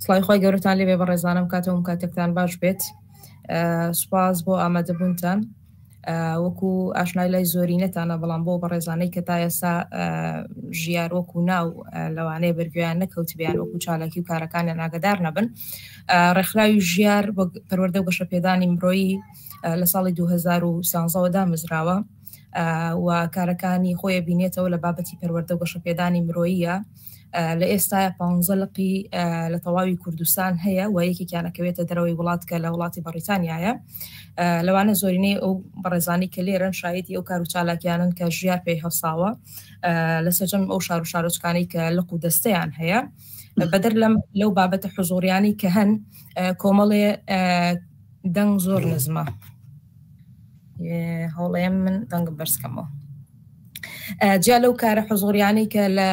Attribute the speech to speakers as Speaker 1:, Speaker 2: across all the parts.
Speaker 1: سڵاوی خوای گەورەتان لێبێ بەڕێزانم کاتەوەم کاتێکتان باش بێت سوپاس بۆ ئامادەبوونتان وەکو ئاشنای لای زۆرینەتانە بەڵام بۆ بەڕێزانەی کە تا ئێستا ژیار وەکو ناو لەوانەیە بەرگویان نەکەوتبیان وەکو چالاکی و کارەکانیان ئاگدار نەبن ڕێکخراوی ژیار بۆ پەروەردە و گەشەپێدانی مرۆیی لە ساڵی 2013ەوە دامەزراوە و کارەکانی خۆی بینێتەوە لە بابەتی پەروەردە و گەشەپێدانی مرۆییە لە ئێستایا پانزە لقی لە تەواوی کوردستان هەیە و یەکێکیان ئەکەوێتە دەرەوەی وڵات کە لە وڵاتی بەڕیتانیایە لەوانە زۆرینەی ئەو بەڕێزانی کە لێرەن شایەتی ئەو کار و چالاکیانن کە ژیار پێی هەڵساوە لە سەرجەم ئەو شار و شارۆچکانەی کە لق و دەستەیان هەیە بەدەر لەم لەو بابەتە حزۆریانی کە هەن کۆمەڵێ دەنگ زۆر نزمە هەوڵەیە من دەنگم بەرزکەمەوە جیا لەو کارە حزوریانەی کە لە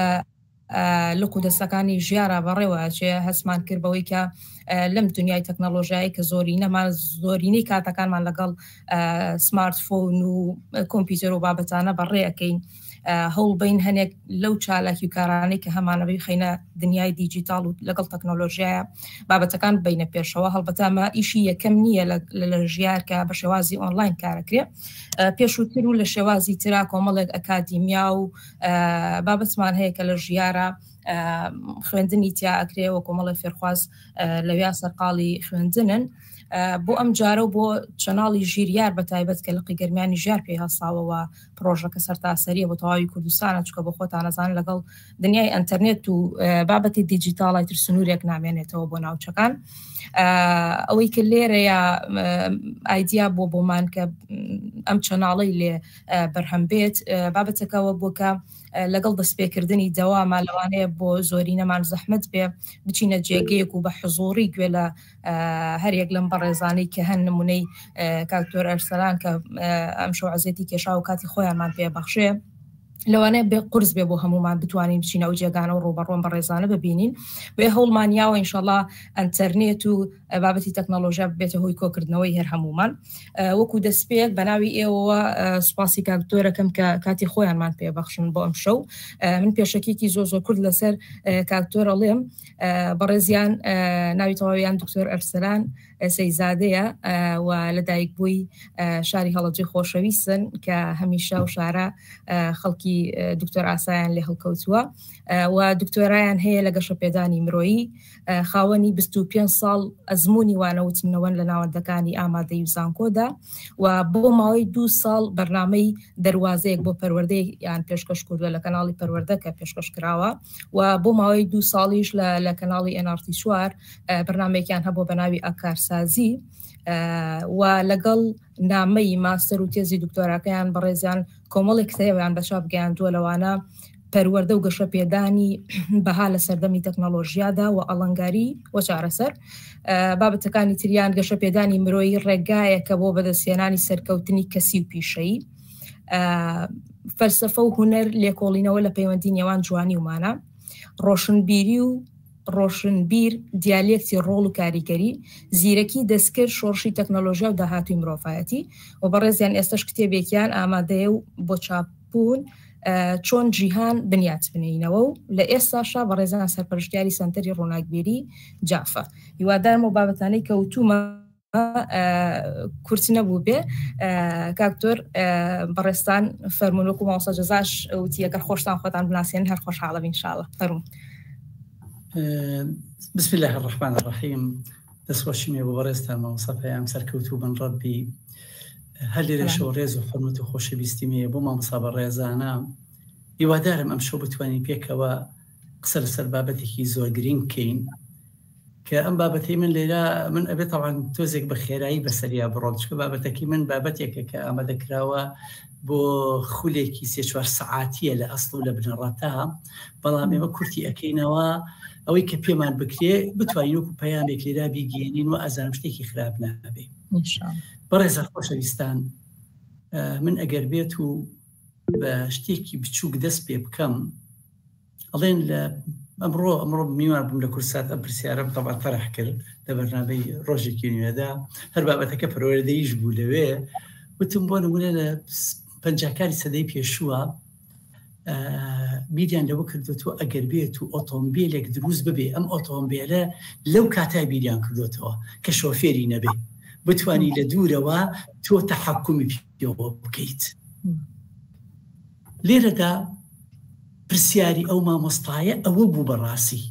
Speaker 1: لق و دەستەکانی ژیارا بەڕێوە ئەچێ هەستمان کرد بەوەی کە لەم دنیای تەکنەلۆژیایی کە زۆرینەمان زۆرینەی کاتەکانمان لەگەڵ سمارت فۆن و کۆمپیوتەر و بابەتانە بەڕێ ئەەکەین هەوڵبین هەنێک لەو چالاکی و کارانەی کە هەمانە بیخەینە دنیای دیجیتاڵ و لەگەڵ تەکنۆلۆژیایە بابەتەکان بینە پێشەوە هەڵبەتە ئەمە ئیشی یەکەم نییە لە ژیار کە بە شێوازی ئۆنلاین کارەکرێ پێشووتر و لە شێوازی ترا کۆمەڵێک ئەکادیمیا و بابەتمان هەیە کە لە ژیارە خوێندنی تیا ئەکرێ و کۆمەڵی فێرخواز لەویا سەرقاڵی خوێندنن بۆ ئەم جارە و بۆ channel ی ژیریار بە تایبەت کە لقی گەرمیانی ژیار پێی هەڵساوەوە پڕۆژەکە سەرتاسەریە بۆ تەواوی کوردستانە چکە بۆ خۆتان ئەزانن لەگەڵ دنیای ئەتەرنێت و بابەتی دیجیتاڵی تر سنوورێک نامێنێتەوە بۆ ناوچەکان ئەوەی کە لێرەیە ئایدیا بۆ بۆمان کە ئەم channel ەی لێ بەرهەم بێت بابەتەکەەوە بۆ کە لەگەڵ دەستپێکردنی دەواما لەوانەیە بۆ زۆرینەمان زەحمت بێ بچینە جێگەیەک و بە حزوری گوێ لە هەریەک لەم بەڕێزانەی کە هەن نمونەی کاکتۆر ئەرسەلان کە ئەم شەو عزیەتی کێشا و کاتی خۆیانمان پێ بەخشێ لەوانەیە بێ قرس بێ بۆ هەمومان بتوانین بچینە ئەو جێگانە و ڕوبەڕۆم بەڕێزانە ببینین بێ هەوڵمان یاوە ئینشەڵا ئەتەرنێت و بابەتی تەکنەلۆژیا ببێتە هۆی کۆکردنەوەی هەر هەمومان وەکو دەستپێک بە ناوی ئێوەوە سوپاسی کاکتۆرەکەم کە کاتی خۆیانمان پێبەخشن بۆ ئەم شەو من پێشەکیکی زۆر زۆر کورد لەسەر کاکتۆر ئەڵێم بەڕێزیان ناوی تەواویان دکتۆر ئەرسەلان سەیزادەیە و لەدایک بووی شاری هەڵەبجەی خۆشەویستن کە هەمیشە و شارە خەڵکی دکتۆر ئاسایان لێ هەڵکەوتووە و دکتۆرایان هەیە لە گەشەپێدانی مرۆیی خاوەنی 25 ساڵ ئەزمموی وانەوتنەوەن لە ناوەندەکانی ئامادەی و زانکۆدا و بۆ ماوەی دوو ساڵ بەرنامەی دەروازەیەک بۆ پەروەردەیان پێشکەش کردووە لە کەناڵی پەروەردە کە پێشکەش کراوە و بۆ ماوەی دوو ساڵیش لە کەناڵی NRT 4 بەرنامەیەکیان هەبوو بە ناوی ئاکارسازی و لەگەڵ نامەی ماستەر و تێزی دکتۆراکەیان بەڕێزیان کۆمەڵێک کتێبیان بە چاپ گەیاندووە لەوانە پەروەردە و گەشەپێدانی بەها لە سەردەمی تەکنەلۆژیادا و ئەڵنگاری و چارەسەر بابەتەکانی تریان گەشەپێدانی مرۆیی ڕێگایەکە بۆ بەدەستهێنانی سەرکەوتنی کەسی و پیشەیی فەلسەفە و هونەر لێکۆڵینەوە لە پەیوەندی نێوان جوانی و مانا ڕۆشنبیری و ڕۆشنبیر دیالێکتی ڕۆڵ و کاریگەری زیرەکی دەستکرد شۆڕشی تەکنەلۆژیا و داهاتووی مرۆڤایەتی و بەڕێزیان ئێستش کتێبێکیان ئامادەیە و بۆ چاپبوون چۆن جیهان بنیات بنینەوە و لە ئێستاشا بەڕێزان سەرپەرشتیاری سەنتەری ڕووناکبیری جافە هیوادارم و بابەتانەی کە وتومە کورت نەبوو بێ کاکتۆر بەڕێستان فەرمونون وەکو مامۆستا جەزاش وتی ئەگەر خۆشتان خۆتان بناسێن هەر خۆشحاڵە بین ئینشاءاللە فەرموون.
Speaker 2: بسم الله الرحمن الرحیم دەستخۆشیم بۆ بەڕێزتان مامۆستا پەیام سەرکەوتوو بن ڕەبی هەر لێرەشەوە ڕێز و حورمەت و خۆشەویستیم هەیە بۆ مامۆستا بەڕێزانە هیوادارم ئەمشەو بتوانین پێکەوە قسە لەسەر بابەتێکی زۆر گرینگ بکەین کە ئەم بابەتەی من لێرە من ئەبێت تەوان تۆزێک بە خێرایی بەسەریا بڕۆم چکە بابەتەکەی من بابەتێکە کە ئامادە کراوە بۆ خولێکی سێ چوار سەعاتیە لە ئەسڵ و لە بنەڕەتا بەڵام ئێمە کورتی ئەەکەینەوە ئەوەی کە پێمان بکرێ بتوانین وەکو پەیامێک لێرا بیگەێنین و ئەزانم شتێکی خراپ نابێ بەڕێزە خۆشەویستان من ئەگەر بێت و بە شتێکی بچووک دەست پێ بکەم ئەڵێن لە ئەمڕۆ ئەمڕۆ میوان بووم لە کورسات ئەم پرسیارم تەبعەن تەرح کرد لە بەرنامەی ڕۆژێکی نوێدا هەر بابەتەکە پەروەردەیش بوو لەوێ وتم بۆ نمونە لە پەنجاکانی سەدەی پێشووە. بیریان لەوە کردوەوە ئەگەر بێت و ئۆتۆمبیلێک دروست ببێ ئەم ئۆتۆمبیلە لەو کاتای بیریان کردوێتەوە کە شۆفێری نەبێ بتانی لە دوورەوە تۆ تەحکومی پێوە بکەیت. لێرەدا پرسیاری ئەو مامۆستایە ئەوە بوو بەڕاستی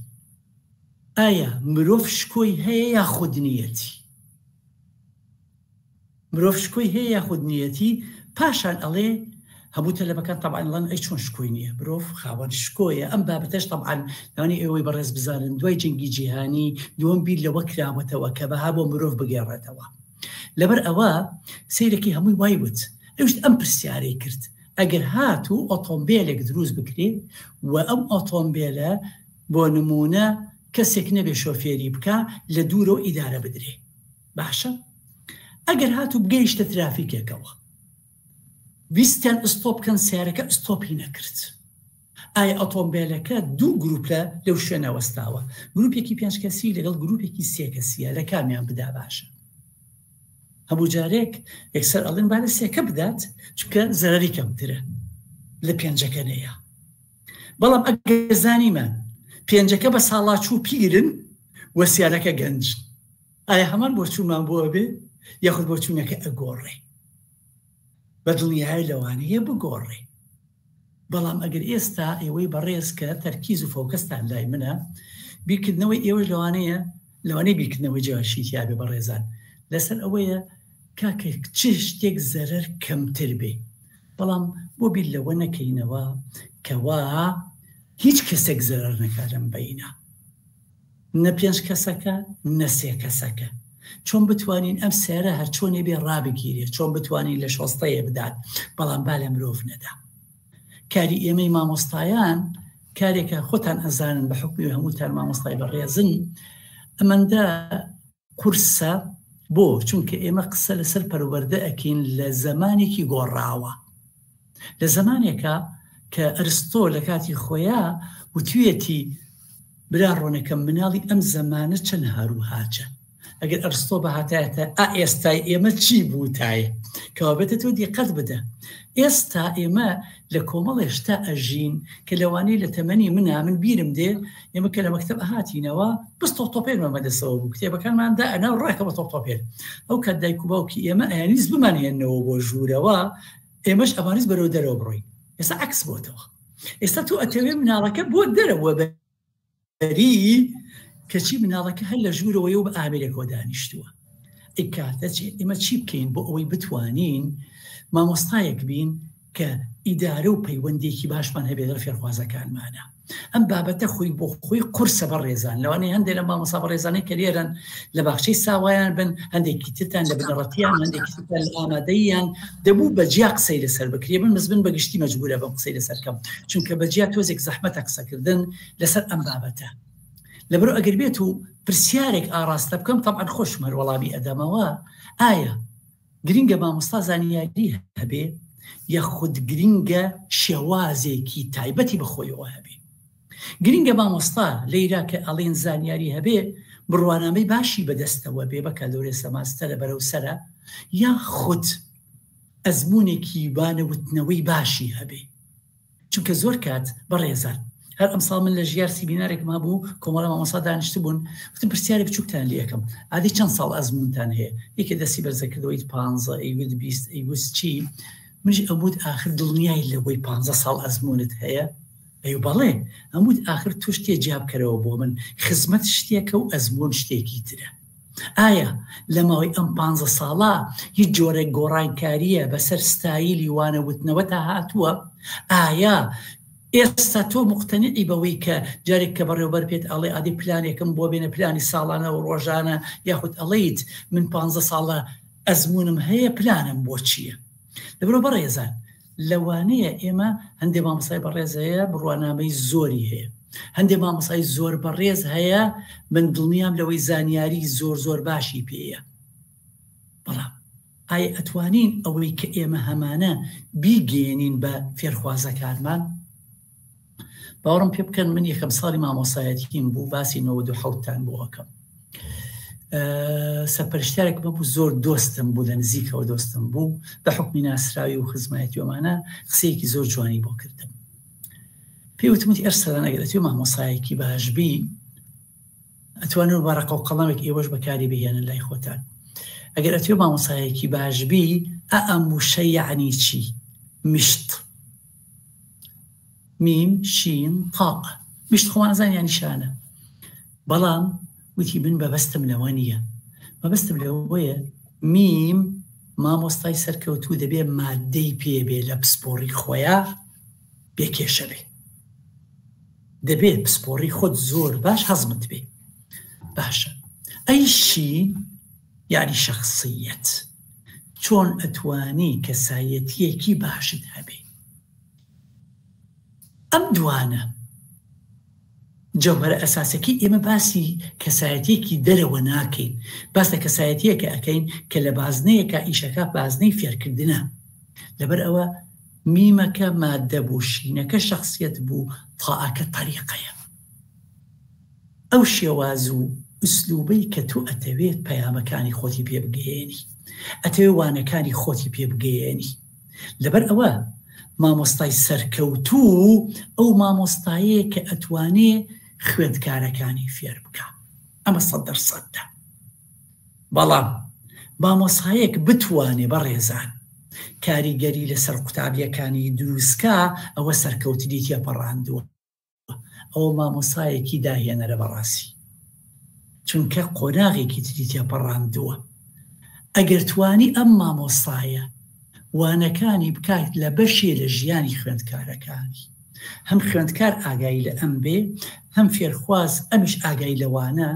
Speaker 2: ئایا مرۆڤ شکۆی هەیە یاخود نیەتی؟ مرۆڤ شکۆی هەیە یاخود نیەتی؟ پاشان ئەڵێ هەموو تەلەبەکان تەبعەن ئەڵێن ئەی چۆن شکۆی نییە مرۆڤ خاوەن شکۆیە ئەم بابەتەش تەبعەن لەوانەیە ئێوەی بەڕێز بزانن دوای جەنگی جیهانی دووەم بیر لەوە کراوەتەوە کە بەها بۆ مرۆڤ بگێڕێتەوە لەبەر ئەوە سەیرەکی هەمووی وای وت ئەویش ئەم پرسیارەی کرد ئەگەر هاتوو ئۆتۆمبیلێک دروست بکرێ و ئەم ئۆتۆمبیلە بۆ نمونە کەسێک نەبێ شۆفێری بکا لە دوورەوە ئیدارە بدرێ باشە ئەگەر هاتوو بگەیشتە ترافیکێکەوە ویستیان ئستۆپ بکەن سیارەکە ئستۆپی نەکرد ئایا ئۆتۆمبیلەکە دوو گروپ لە لەو شوێنە وەستاوە گروپێکی پێنج کەسی لەگەڵ گروپێکی سێ کەسیە لە کامیان بدا باشە هەموو جارێک یەکسەر ئەڵێن با لە سێکە بدات چونکە زەرەری کەمترە لە پێنجەکە نەیە بەڵام ئەگەر زانیمان پێنجەکە بە ساڵاچوو پیرن و سیارەکە گەنج ئایا هەمان بۆچوونمان بۆ ئەبێ یاخود بۆچوونەکە ئەگۆڕێ؟ بە دڵنیایی لەوانەیە بگۆڕێ بەڵام ئەگەر ئێستا ئێوەی بەڕێز کە تەرکیز و فۆکەستان لای منە بیرکردنەوەی ئێوەش لەوانەیە لەوانەیە بیرکردنەوەی جیاشی تیابێ بەڕێزان لەسەر ئەوەیە کاکە چ شتێک زەرەر کەمتر بێ بەڵام بۆ بیر لەوە نەکەینەوە کەوا هیچ کەسێک زەرەر نەکا لەم بەینە نە پێنج کەسەکە نە سێ کەسەکە چۆن بتوانین ئەم سەیارە هەرچۆنێ بێ ڕابگیرێ چۆن بتوانین لە شۆستەیە بدات بەڵام با لە مرۆڤ نەدا کاری ئێمەی مامۆستایان کارێکە خۆتان ئەزانن بە حکمی هەمووتان مامۆستای بەڕێزن ئەمەندە قورسە بۆ؟ چونکە ئێمە قسە لەسەر پەروەردە ئەکەین لە زەمانێکی گۆڕاوە لە زەمانێکا کە ئەرستۆ لە کاتی خۆیا وتویەتی برا ڕۆنەکەم مناڵی ئەم زەمانە چەند هاروهاجە ئەگەر ئەرستۆ بهاتایەتە ئا ئێستای ئێمە چی بووتایە کەوابێتە تۆ دیقەت بدە ئێستا ئێمە لە کۆمەڵێ شتا ئەژین کە لەوانەیە لە تەمەنی منا من بیرم دێ ئێمە کە لە مەکتەب ئەهاتینەوە بەس تۆپتۆپێنمان بەدەستەوە بوو کتێبەکانمان دا ئەنا و ڕاکە بە تۆپتۆپێن ئەو کات دایک و باوکی ئێمە ئەیانویست بمانهێننەوە بۆ ژوورەوە ئێمەش ئەمانویست بەرەو دەرەوە بڕۆین ئێستا عەکس بۆتەوە ئێستا تۆ ئەتەوێ مناڵەکە بۆ دەرەوە بەری کەچی مناڵەکە هەر لە ژوورەوەی و بە ئامێرێکەوە دانیشتووە ئەی کاتە چی ئێمە چی بکەین بۆ ئەوەی بتوانین مامۆستایەک بین کە ئیدارە و پەیوەندێکی باشمان هەبێت لە فێرخوازەکانمانە ئەم بابەتە خۆی بۆ خۆی قورسە بە ڕێزان لەوانەیە هەندێک لە مامۆسا بەڕێزانەی کە لێرەن لە باخچەی ساوایان بن هەندێکی ترتان لە بنەڕەتیان هەندێکی ترتان لە ئامادەییان دەبوو بە جیا قسەی لەسەر بکرێ من مزبن بە گشتی مەجبورە بم قسەی لەسەر کەم چونکە بە جیا تۆزێک زەحمەتە قسەکردن لەسەر ئەم بابەتە لەبەرو ئەگەر بێت و پرسیارێک ئاراستە بکەم تەبعەن خۆشم هەر وەڵامی ئەدەمەوە ئایا گرنگە مامۆستا زانیاری هەبێ یاخود گرنگە شێوازێکی تایبەتی بەخۆیەوە هەبێ گرنگە مامۆستا لەیرا کە ئەڵێن زانیاری هەبێ بڕوانامەی باشی بەدەستەوە بێ بەکالۆرێسە ماستەرە بەرەو سەرە یا خود ئەزمونێکی وانەوتنەوەی باشی هەبێ چونکە زۆر کات بەڕێزان هەر ئەمساڵ من لە ژیار سیمینارێکم هەبوو کۆمەڵە مامۆستا دانیشتبوون وتم پرسیاری بچووکتان لێ ئەکەم ئادی چەند ساڵ ئەزموونتان هەیە یەکێ دەستی بەرزە کردەوەی پانزە ئەیوت 20 ئەیوت چی منیش ئەموت ئاخر دڵنیای لەوەی پانزە ساڵ ئەزموونت هەیە ئەی بەڵێ ئەموت ئاخر تۆ شتێ جیا بکەرەوە بۆ من خزمەت شتێکە و ئەزموون شتێکی ترە ئایا لە ماوەی ئەم پانزە ساڵە هیچ جۆرێک گۆڕانکارییە بەسەر ستایلی وانە وتنەوەتا هاتووە؟ ئایا ئێستا تۆ موقتەنیعی بەوەی کە جارێک کە بەڕێوبەر پێت ئەڵێ ئادەی پلانێکم بۆ بێنە پلانی ساڵانە و ڕۆژانە یاخود ئەڵێیت من پانزە ساڵە ئەزموونم هەیە پلانم بۆ چییە؟ لەبەرئەوە بەڕێزان لەوانەیە ئێمە هەندێ مامۆستای بەڕێز هەیە بڕوانامەی زۆری هەیە هەندێ مامۆستای زۆر بەڕێز هەیە من دڵنیام لەوەی زانیاری زۆر زۆر باشی پێیە بەڵام ئایا ئەتوانین ئەوەی کە ئێمە هەمانە بیگەێنین بە فێرخوازەکانمان باوەڕم پێ بکەن من یەکەم ساڵی مامۆسایەتیم بوو باسی 97 تان بۆ ئەەکەم سەرپەرشتارێک بەبوو زۆر دۆستم بوو لە نزیکەوە دۆستم بوو بە حکمی ناسراوی و خزمایەتی ئەمانە قسەیەکی زۆر جوانی بۆ کردم. پێی وتم وتی ئەرسەلان ئەگەر ئەتوێ مامۆسایەکی باش بی ئەتوانن وەرەقە و قەڵەمێک ئێوەش بەکاری بهێنن لای خۆتان ئەگەر ئەتوێ مامۆسایەکی باش بی ئە ئەم وشە یەعنی چی مشت میم شین تاء مشت خۆمان ئەزانین یانی شانە بەڵام وتی من مەبەستم لەوە نییە مەبەستم لەوەیە میم مامۆستای سەرکەوتوو دەبێ مادەی پێ بێ لە پسپۆڕی خۆیان بێ کێشە بێ دەبێ پسپۆڕی خۆت زۆر باش هەزمت بێ باشە ئەی شین یعنی شخصیت چۆن ئەتوانی کەسایەتیەکی باشت هەبێ ئەم دوانە جەوهەرە ئەساسەکەی ئێمە باسی کەسایەتیەکی دەرەوە ناکەین باس لە کەسایەتیەکە ئەکەین کە لە بازنەیەکە ئیشەکە بازنەی فێرکردنە لەبەر ئەوە میمەکە مادە بوو شینەکە شخصیت بوو تاکە تەریقەیە ئەو شێواز و ئوسلوبەی کە تۆ ئەتەوێت پەیامەکانی خۆتی پێ بگەیەنی ئەتەوێت وانەکانی خۆتی پێ بگەیەنی لەبەر ئەوە مامۆستای سەرکەوتوو ئەو مامۆستایەیە کە ئەتوانێ خوێندکارەکانی فێر بکا ئەمە سەد دەر سەدە بەڵام مامۆسایەک بتوانێ بەڕێزان کاریگەری لەسەر قوتابیەکانی دروستکا ئەوە سەرکەوتنی تێپەڕاندووە ئەوە مامۆستایەکی داهێنەرە بەڕاستی چونکە قۆناغێکی تری تێپەڕاندووە ئەگەر توانی ئەم مامۆستایە وانەکانی بکات لە بەشێ لە ژیانی خوێندکارەکانی هەم خوێندکار ئاگایی لە ئەم بێ هەم فێرخواز ئەمیش ئاگای لەوانە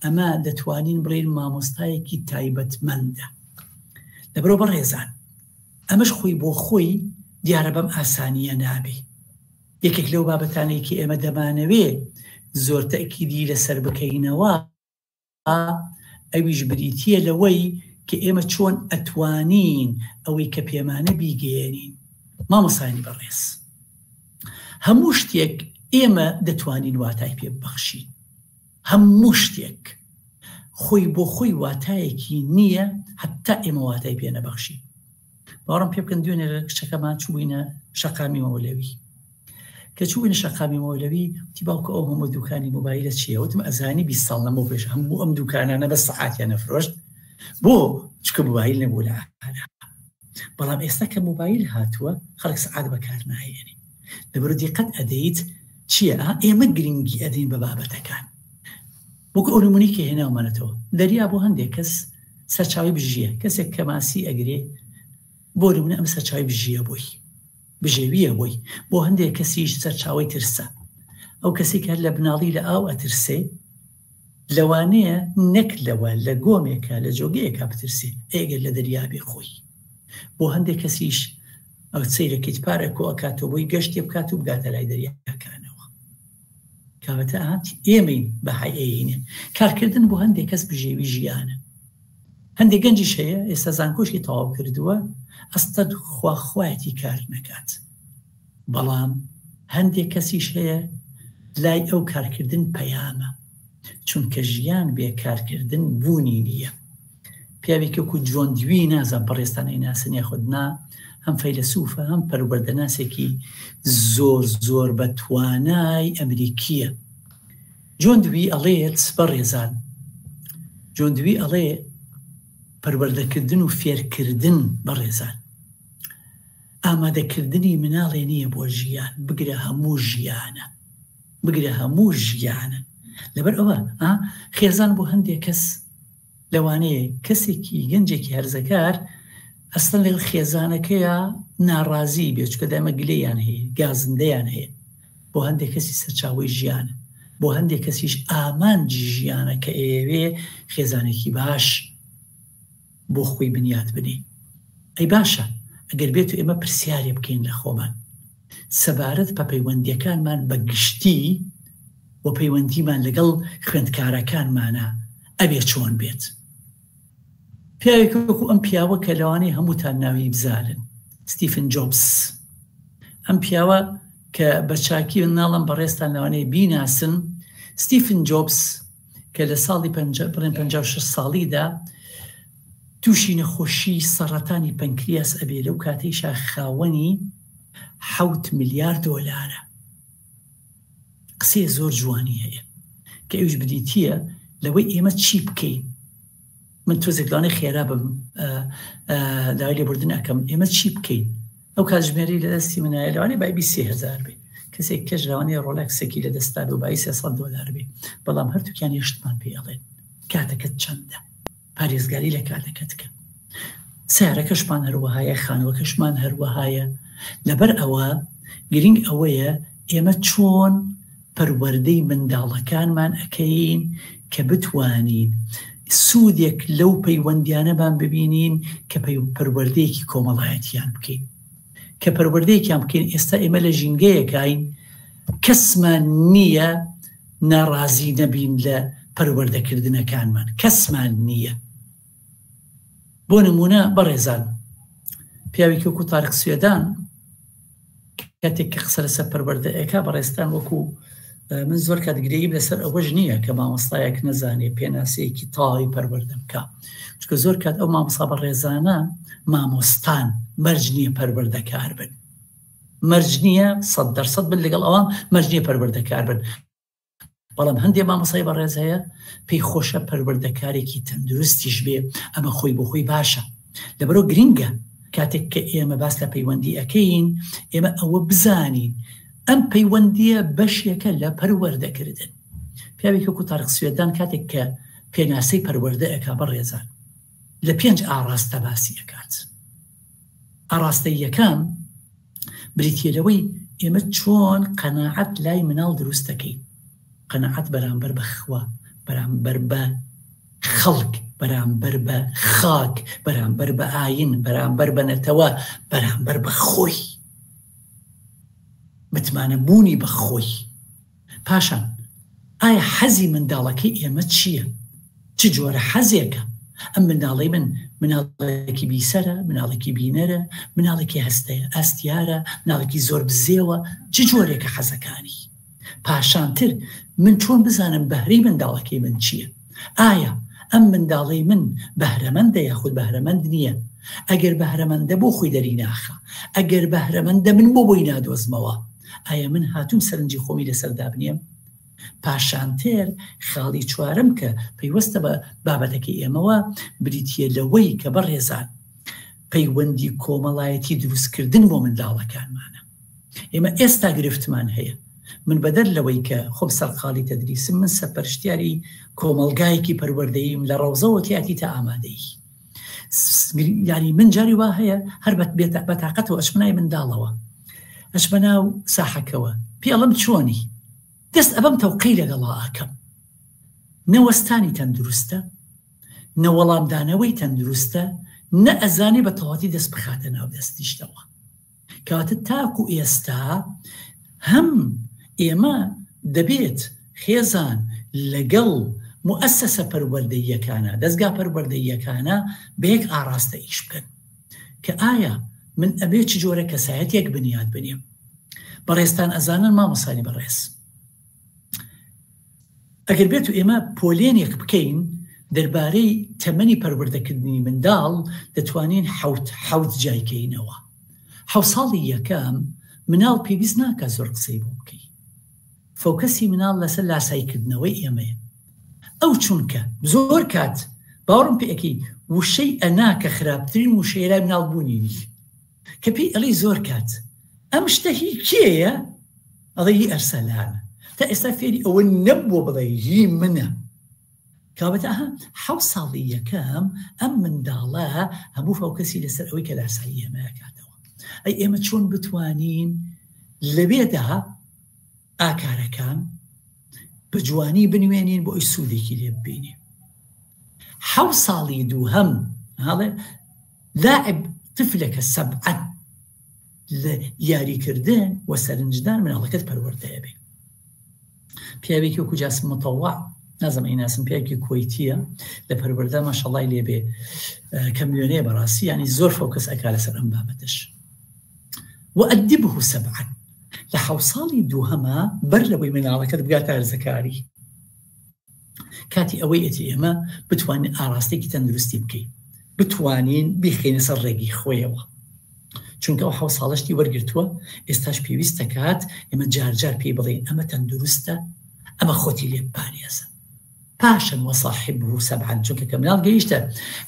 Speaker 2: ئەمە دەتوانین بڵێن مامۆستایەکی تایبەتمەندە لەبەرەوە بەڕێزان ئەمەش خۆی بۆ خۆی دیارە بەم ئاسانیە نابێ یەکێک لەو بابەتانەی کە ئێمە دەمانەوێ زۆر تەئکیدی لەسەر بکەینەوە ئەویش بریتییە لەوەی کە ئێمە چۆن ئەتوانین ئەوەی کە پێمانە بیگەیەنین. مامۆستایانی بەڕێز هەموو شتێک ئێمە دەتوانین واتای پێ ببەخشین. هەموو شتێک خۆی بۆ خۆی واتایەکی نییە هەتا ئێمە واتای پێ نەبەخشین. باوەڕم پێ بکەن دوێنێ لە کچەکەمان چووینە شەقامی مەولەوی کە چووینە شەقامی مەولەوی وتی باوکە ئەو هەموو دوکانی مۆبایلە چییە وتم ئەزانی 20 ساڵ لەمەو پێش هەموو ئەم دوکانانە بە سەعاتیان ئەفرۆشت بۆ چکە مۆبایل نەبوو لە ئارا بەڵام ئێستا کە مۆبایل هاتووە خەڵک سەعات بەکار ناهێنێ لەبەر دیقەت ئەدەیت چییە ئێمە گرنگی ئەدەین بە بابەتەکان وەکو ئەو نمونەی کە هێناومانەتەوە دەریا بۆ هەندێک کەس سەرچاوەی بژیە کەسێک کە ماسی ئەگرێ بۆ نمونە ئەم سەرچاوی بژیە بۆی بژێویە بۆی بۆ هەندێک کەسیش سەرچاوی ترسە ئەو کەسی کە لە بناڵی لە ئاو ئەترسێ لەوانەیە نەک لەوە لە گۆمێکە لە جۆگەیەکە بترسێ ئەگەر لە دەریا بێ خۆی بۆ هەندێک کەسیش ئەو سەیرەکەیت پارە کۆ ئەکاتەوە بۆی گەشتێ بکات و بگاتە لای دەریاکانەوە کەواتە ئێمەین بەهای ئەیینێ کارکردن بۆ هەندێک کەس بژێوی ژیانە هەندێک گەنجیش هەیە ئێستا زانکۆشی تەواو کردووە ئەستەد خوا خوایەتی کار نەکات بەڵام هەندێک کەسیش هەیە لای ئەو کارکردن پەیامە چونکە ژیان بێ کارکردن بوونی نییە پیاوێکی وەکو جۆن دوی نازانم بەڕێزتان ئەیناسن یاخود نا هەم فەیلەسوفە هەم پەروەردەناسێکی زۆر زۆر بە توانای ئەمریکیە جۆن دوی ئەڵێت بەڕێزان جۆن دوی ئەڵێ پەروەردەکردن و فێرکردن بەڕێزان ئامادەکردنی مناڵێ نییە بۆ ژیان بگرە هەموو ژیانە بگرە هەموو ژیانە لەبەر ئەوە خێزان بۆ هەندێک کەس لەوانەیە کەسێکی گەنجێکی هەرزەکار ئەسڵەن لەگەڵ خێزانەکەیا ناڕازی بێت چونکە دایمە گلەیان هەیە گازندەیان هەیە بۆ هەندێک کەسی سەرچاوەی ژیانە بۆ هەندێک کەسیش ئامانجی ژیانە کە ئەیەوێ خێزانێکی باش بۆ خۆی بنیات بنێ ئەی باشە ئەگەر بێت و ئێمە پرسیارێ بکەین لە خۆمان سەبارەت بە پەیوەندیەکانمان بە گشتی و پەیوەندیمان لەگەڵ خوێندکارەکانمانە ئەبێ چۆن بێت؟ پیاوێک وەکو ئەم پیاوە کە لەوانەیە هەمووتان ناوی بزانن ستیفن جۆبس ئەم پیاوە کە بە چاکی ناڵم بەڕێزتان لەوانەیە بیناسن ستیفن جۆبس کە لە ساڵی بڵێن 56 ساڵیدا تووشی نەخۆشی سەڕەتانی پەنکریاس ئەبێ لەو کاتەیشا خاوەنی حەوت ملیار دۆلارە. قسەی زۆر جوانی هەیە کە ئەویش بریتییە لەوەی ئێمە چی بکەین. من تۆزێک لەوانەیە خێرا بم داوای لێبوردن ئەکەم. ئێمە چی بکەین؟ ئەو کاتژمێرەی لە دەستی منایە لەوانەیە بای 23 هەزار بێ، کەسێک کەش لەوانەیە ڕۆلێکسێکی لە دەستا بێ و بای 300 دۆلار بێ، بەڵام هەردووکیان یەشتمان پێ ئەڵێن کاتەکەت چەندە، پارێزگاری لە کاتەکەت کە. سیارەکەشمان هەروەهایە، خانووەکەشمان هەروەهایە. لەبەر ئەوە گرنگ ئەوەیە ئێمە چۆن پەروەردەی منداڵەکانمان ئەکەین کە بتوانین سوودێک لەو پەیوەندیانەمان ببینین کە پەروەردەیەکی کۆمەڵایەتیان بکەین کە پەروەردەیەکیان بکەین. ئێستا ئێمە لە ژینگەیەکین کەسمان نییە ناڕازی نەبین لە پەروەردەکردنەکانمان، کەسمان نییە. بۆ نمونە بەڕێزان پیاوێکی وەکو تارق سوێدان کاتێک کە قسە لەسەر پەروەردە ئەکا، بەڕێزتان وەکو من زۆر کات گرەییم لەسەر ئەوەش نییە کە مامۆستایەک نەزانێ پێناسەیەکی تەواوی پەروەردە بکا، چونکە زۆر کات ئەو مامۆستا بەڕێزانە مامۆستان مەرج نییە پەروەردەکار بن، مەرج نییە 100% بن لەگەڵ ئەوان، مەرج نییە پەروەردەکار بن. بەڵام هەندێک مامۆستای بەڕێز هەیە پێی خۆشە پەروەردەکارێکی تەندروستیش بێ، ئەمە خۆی بۆ خۆی باشە. لەبەرەوە گرنگە کاتێک کە ئێمە باس لە پەیوەندی ئەەکەین ئێمە ئەوە بزانین ئەم پەیوەندیە بەشێکە لە پەروەردەکردن. پیاوێکی وەکو تارق سوێدان کاتێک کە پێناسەی پەروەردە ئەکا بەڕێزان لە پێنج ئاڕاستە باسی ئەکات. ئاڕاستەی یەکەم بریتیە لەوەی ئێمە چۆن قەناعەت لای مناڵ دروست دەکەین، قەناعەت بەرامبەر بە خوا، بەرامبەر بە خەڵک، بەرامبەر بە خاک، بەرامبەر بە ئاین، بەرامبەر بە نەتەوە، بەرامبەر بە خۆی، متمانە بوونی بە خۆی. پاشان ئایا حەزی منداڵەکەی ئێمە چییە؟ چ جۆرە حەزێکە؟ ئەم منداڵەی من مناڵێکی بیسەرە، مناڵێکی بینەرە، مناڵێکی هەستەیە، ئەستیارە، مناڵێکی زۆر بزێوە، چ جۆرێکە حەزەکانی؟ پاشانتر من چۆن بزانم بەهرەی منداڵەکەی من چییە؟ ئایا ئەم منداڵەی من بەهرەمەندە یاخود بەهرەمەند نییە؟ ئەگەر بەهرەمەندە بۆ خۆی دەری ناخا؟ ئەگەر بەهرەمەندە من بۆ بۆی نادۆزمەوە؟ ئایا من هاتووم سەرنجی خۆمی لەسەر دابنێم؟ پاشانتر خاڵی چوارەم کە پەیوەستە بە بابەتەکەی ئێمەوە بریتییە لەوەی کە بەڕێزان پەیوەندی کۆمەڵایەتی دروستکردن بۆ منداڵەکانمانە. ئێمە ئێستا گرفتمان هەیە. من بەدەر لەوەی کە خۆم سەرقاڵی تەدریسم، من سەرپەرشتیاری کۆمەڵگایەکی پەروەردەییم لە ڕەوزەوە تیاتی تا ئامادەیی. یعنی من جاری وا هەیە هەر بە تاقەتەوە ئەچمە ناوی منداڵەوە، ئەچمە ناو ساحەکەوە، پێڵم چۆنی دەست ئەبەم تەوقەی لەگەڵا ئەکەم. نە وەستانی تەندروستە، نە وەڵامدانەوەی تەندروستە، نە ئەزانێ بە تەواتی دەست بخاتە ناو دەستیشتەوە. کەواتە تاکو ئێستا هەم ئێمە دەبێت خێزان لەگەڵ موئەسەسە پەروەردەییەکانە، دەزگا پەروەردەییەکانە بە یەک ئاڕاستە ئیش بکەن کە ئایا من ئەبێ چ جۆرە کەسایەتێک بنیات بنێم. بەڕێزتان ئەزانن مامۆستانی بەڕێز، ئەگەر بێت و ئێمە پۆلێنێک بکەین دەربارەی تەمەنی پەروەردەکردنی منداڵ دەتوانین حەوت حەوت جای کەینەوە. حەوت ساڵی یەکەم مناڵ پێویست ناکات زۆر قسەی بۆ بکەی. فۆکەسی مناڵ لەسەر لاساییکردنەوەی ئێمەیە. ئەو چونکە زۆر کات باوەڕم پێ ئەکەی وشەی ئەنا کە خراپترین وشەیە لای مناڵ بوونی نییە. کە پێی ئەڵێی زۆر کات ئەم شتە هی کێیە؟ ئەڵێ هی ئەرسەلانە. تا ئێستا فێری ئەوە نەبووە بڵێ هی منە. کەواتە ئەها حەوت ساڵی یەکەم ئەم منداڵە هەموو فۆکەسی لەسەر ئەوەی کە لاسایی ئێمە ئەکاتەوە. ئەی ئێمە چۆن بتوانین لەوێدا ئاکارەکان بە جوانی بنوێنین بۆ ئەوی سوودێکی لێ ببینێ؟ حەوت ساڵی دووهەم هەڵێ لاعب طفلك سبعا لە یاریکردن و سەرنجدان مناڵەکەت پەروەردەیە بێ. پیاوێکی وەکو جاسم متەوع نازم ئەیناسم، پیاوێکی کوەیتیە لە پەروەردە ماشەڵای لێبێ کەم وێنەیە بەڕاستی، ینی زۆر فۆکەس ئەکا لەسەر ئەم بابەتش. وأدبه سبعا لە حەوت ساڵی دووهەمە بەر لەوەی مناڵەکەت بگاتە هەرزەکاری کاتی ئەوەی ئەتی ئێمە بتوانین ئاراستێکی تەندروستی بکەین، بتوانین بیخەینە سەر ڕێگەی خۆیەوە. چونکە ئەو حەو ساڵەشتی وەرگرتووە ئێستاش پێویست دەکات ئێمە جار جار پێی بڵێین ئەمە تەندروستە ئەمە خۆتی لێ بپارێزە. پاشان وصاحبه سبعا چونکە کە مناڵ گەیشتە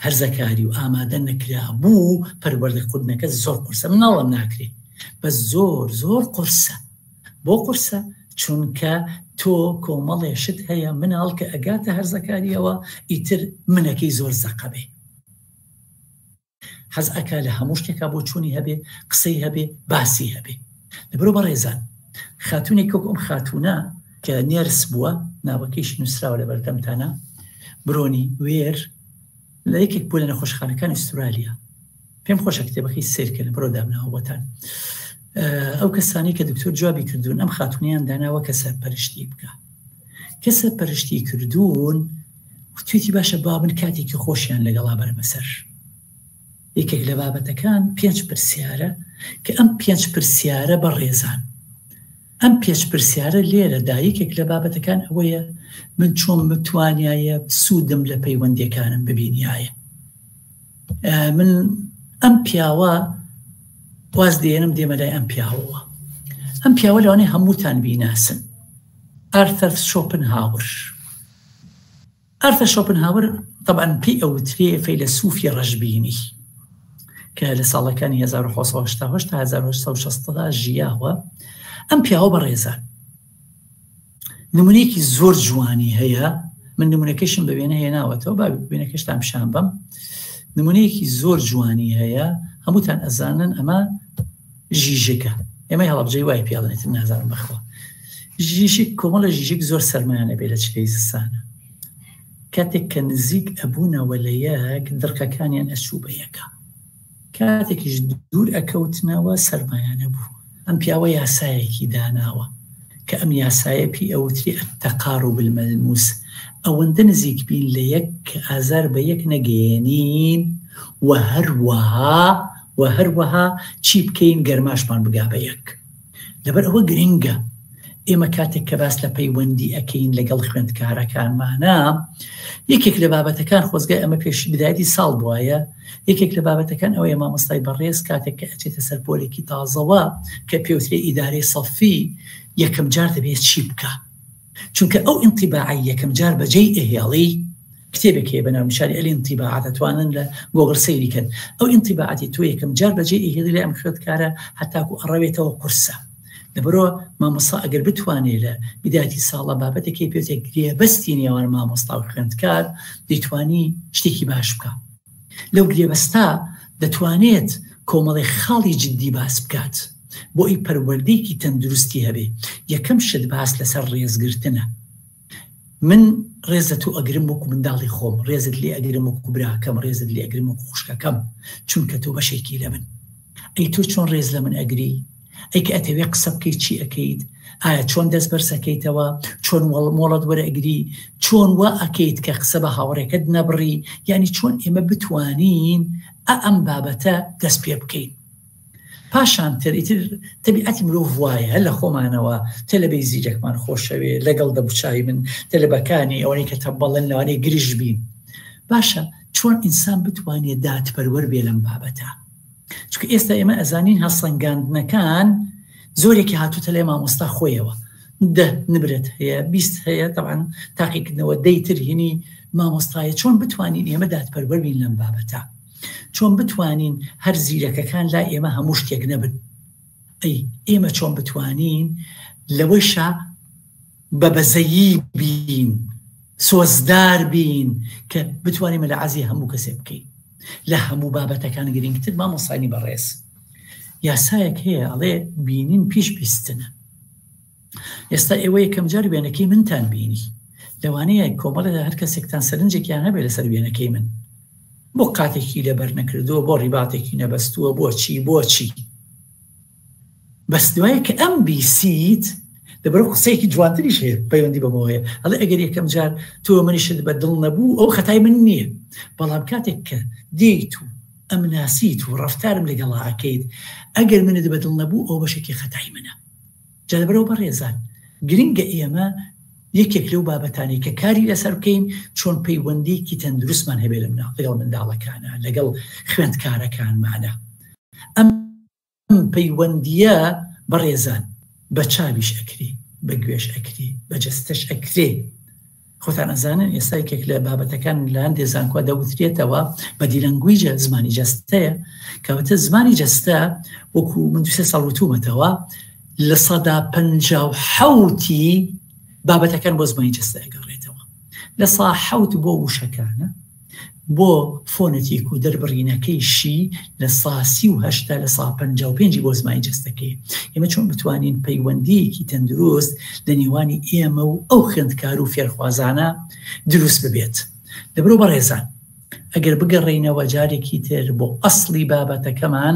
Speaker 2: هەرزەکاری و ئامادە نەکرابوو پەروەردە کردنەکە زۆر قورسە مناڵم ناکرێ بەس زۆر زۆر قورسە بۆ قورسە چونکە تۆ کۆمەڵێ شت هەیە مناڵ کە ئەگاتە هەرزەکاریەوە ئیتر منەکەی زۆر زەقە بێ حەز ئەکا لە هەموو شتێکا بۆچوونی هەبێ، قسەی هەبێ، باسی هەبێ. لەبەرو بەڕێزان خاتوونێک وەک ئەم خاتوونە کە nurse بووە، ناوەکەیشی نووسراوە لە بەردەمتانە، برۆنی وێر، لە یەکێک بوو لە نەخۆشخانەکانی ئوسترالیا. پێم خۆشە کتێبەکەی سەیر کەن، بڕۆ دامناوە بۆتان. ئەو کەسانەی کە دکتۆر جوابی کردوون ئەم خاتوونەیان داناوە کە سەرپەرشتی بکا. کە سەرپەرشتی کردوون وتویەتی باشە با من کاتێکی خۆشیان لەگەڵا بەرمە سەر. یەکێک لە بابەتەکان پێنج پرسیارە کە ئەم پێنج پرسیارە بەڕێزان ئەم پێنج پرسیارە لێرەدا یەکێک لە بابەتەکان ئەوەیە من چۆن بتوانایە سوودم لە پەیوەندیەکانم ببینیایە من ئەم پیاوە واز دێنم دێمە لای ئەم پیاوەوە ئەم پیاوە لەوانەیە هەمووتان بیناسن ئارثەر شۆپنهاور ئارثەر شۆپنهاوەر تەبعەن پێی ئەوترێ فەیلەسوفی ڕەشبینی کە لە ساڵەکانی 1970 تا 1960 ژیاوە ئەم پیاوە بەڕێزان نمونەیەکی زۆر جوانی هەیە من نمونەکەشم بە وێنە هێناوەتەوە با وێنەکەشتان پیشان بەم نمونەیەکی زۆر جوانی هەیە هەمووتان ئەزانن ئەمە ژیژەکە ئێمەی هەڵەبجەی وای پێڵێتن نازانم بەخوا ژیژک کۆمەڵە ژیژک زۆر سەرمایانە بێ لە چلەی زستانە کاتێک کە نزیک ئەبوونەوە لە یەک دڕکەکانیان ئەچوو بە یەکە کاتێکیش دوور ئەکەوتنەوە سەرمایانە بوو ئەم پیاوە یاسایەکی داناوە کە ئەم یاسایە پێی ئەوترێ التقارب الملموس ئەوەندە نزیک بین لە یەک کە ئازار بە یەک نەگەیەنین و هەروەها و هەروەها چی بکەین گەرماشمان بگا بە یەک. لەبەر ئەوە گرنگە ئێمە کاتێک کە باس لە پەیوەندی ئەکەین لەگەڵ خوێندکارەکانمانە یەکێک لە بابەتەکان خۆزگای ئەمە پێش بدایەتی ساڵ بواە یەکێک لە بابەتەکان ئەوەیە مامۆستای بەڕێز کاتێک کە ئەچێتە سەر پۆلێکی تازەوە کە پێوترێ ئیدارەی سەفی یەکەم جار دەبێت چی بکە چونکە ئەو ئینتیباعەی یەکەم جار بەجێی ئەهێڵی، کتێبێک هەیە بە ناونیشانی الانطباعات دەتوانن لە گۆگڵ سەیری کەن، ئەو ئینتیباعەتی تۆ یەکەم جار بەجێی ئەهێڵی لای ئەم خوێندکارە هەتاکو ئەڕەوێتەوە قورسە. لەبەرئەوە مامۆستا ئەگەر بتوانێ لە بدایەتی ساڵە بابەتێک هەیە پێوترێ گرێبەستی نێوان مامۆستا و خوێندکار دەیتوانی شتێکی باش بکا. لەو گرێبەستە دەتوانێت کۆمەڵێ خاڵی جدی باس بکات. بۆ ئەوی پەروەردەیەکی تەندروستی هەبێ یەکەم شت باس لەسەر ڕێزگرتنە من ڕێز لە تۆ ئەگرم وەکو منداڵی خۆم ڕێزت لێ ئەگرم وەکو براکەم ڕێزت لێ ئەگرم وەکو خوشکەکەم چونکە تۆ بەشێکی لە من ئەی تۆ چۆن ڕێز لە من ئەگری ئەی کە ئەتەوێ قسە بکەیت چی ئەکەیت ئایا چۆن دەست بەرزەکەیتەوە چۆن مۆڵەت وەرەگری چۆن وا ئەکەیت کە قسە بە هاوڕێکەت نەبڕی یعنی چۆن ئێمە بتوانین ئە ئەم بابەتە دەست پێ بکەین پاشان تر ئیتر تەبیعەتی مرۆڤ وایە هەر لە خۆمانەوە تەلەبەی زیرەکمان خۆشەوێ لەگەڵ دەبچوی من تەلەبەکانی ئەوەی کە تەبەڵن لەوانەیە گرژ بین باشە چۆن ئینسان بتوانێت دادپەروەر بێ لەم بابەتە چونکە ئێستا ئێمە ئەزانین هەڵسەنگاندنەکان زۆرێکی هاتوتە لای مامۆستا خۆیەوە دە نمرەت هەیە 20 هەیە تەبعەن تاقیکردنەوە دەیتر هینی مامۆستایە چۆن بتوانین ئێمە دادپەروەر بین لەم بابەتە چۆن بتوانین هەر زیرەکەکان لای ئێمە هەموو شتێک نەبن ئەی ئێمە چۆن بتوانین لەوەشا بە بەزەیی بین سۆزدار بین کە بتوانین لە عەزی هەموو کەسێک بکەین لە هەموو بابەتەکان گرنگتر مامۆسانی بەڕێز یاسایەک هەیە ئەڵێ بینین پیش بیستنە ئێستا ئێوە یەکەم جار وێنەکەی منتان بینی لەوانەیە کۆمەڵێ هەر کەسێکتان سەرنجێکیان هەبێ لەسەر وێنەکەی من بۆ قاتێکی لەبەر نەکردووە بۆ ڕیباتێکی نەبەستووە بۆچی بۆچی بەس دوای کە ئەم بیسیت لەبەر قسەیەکی جوانتریش هەیە پەیوەندی بەمەوە هەیە ئەڵێ ئەگەر یەکەم جار تۆ منیشت بە دڵ نەبوو ئەو خەتای من نییە بەڵام کاتێک کە دێیت و ئەم ناسیت و ڕەفتارم لەگەڵا ئەکەیت ئەگەر منت بە دڵ نەبوو ئەو بەشێکی خەتای منە جا لەبەرئەوە بەڕێزان گرنگە ئێمە یەکێک لەو بابەتانەی کە کاری لەسەر بکەین چۆن پەیوەندیکی تەندروستمان هەبێت لەگەڵ منداڵەکانە لەگەڵ خوێندکارەکانمانە ئەم. پەیوەندییە بەڕێزان بە چاویش ئەکرێ، بە گوێش ئەکرێ، بە جەستەش ئەکرێ. خۆتان ئەزانن ئێستا یەکێک لە بابەتەکان لە هەندێ زانکۆ دەوترێتەوە بەدی لەنگویجە زمانی جەستەیە کەواتە زمانی جەستە وەکو من دوسێ ساڵ وتومەتەوە 57%ی بابەتەکان بۆ زمانی جەستە ئەگەڕێتەوە 7% بۆ وشەکانە بۆ فۆنەتیک و دەربڕینەکەیشی لە سا 38 لە سا 55 بۆ زمانی جەستەکەی. ئێمە چۆن بتوانین پەیوەندییەکی تەندروست لە نێوانی ئێمە و ئەو خوێندکار و فێرخوازانە دروست ببێت؟ لەبرۆ بەڕێزان ئەگەر بگەڕێینەوە جارێکی تر بۆ ئەسڵی بابەتەکەمان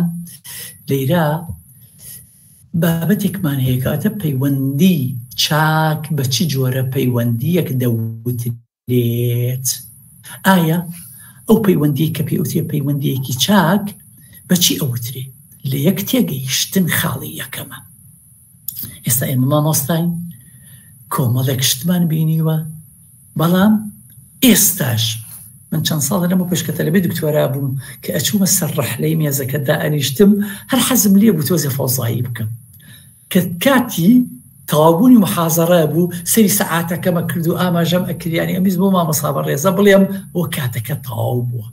Speaker 2: لەیرا بابەتێکمان هەیە کاتە پەیوەندی چاک بە چ جۆرە پەیوەندییەک دەوترێت؟ دێت. ئایا ئەو پەیوەندیەی کە پێوترێ پەیوەندیەکی چاک بە چی ئەوترێ؟ لە یەک تێگەیشتن خاڵی یەکەمە. ئێستا ئێمە مامۆستاین کۆمەڵێک شتمان بینیوە بەڵام ئێستاش من چەند ساڵە لەمە پێش کە تەلەبەی دکتۆرا بووم کە ئەچوومە سەر ڕەحلەی مێزەکە دائەنیشتم هەر حەزم لێ بوو تۆزێ فەوزایی بکەم کە کاتی تەواوبوونی محازەڕە بوو سەری سەعاتەکەمە کرد و ئاماژەم ئەکرد یانی ئەمیز بۆ مامۆستا بەڕێزە بڵێم بۆ کاتەکە تەواو بووە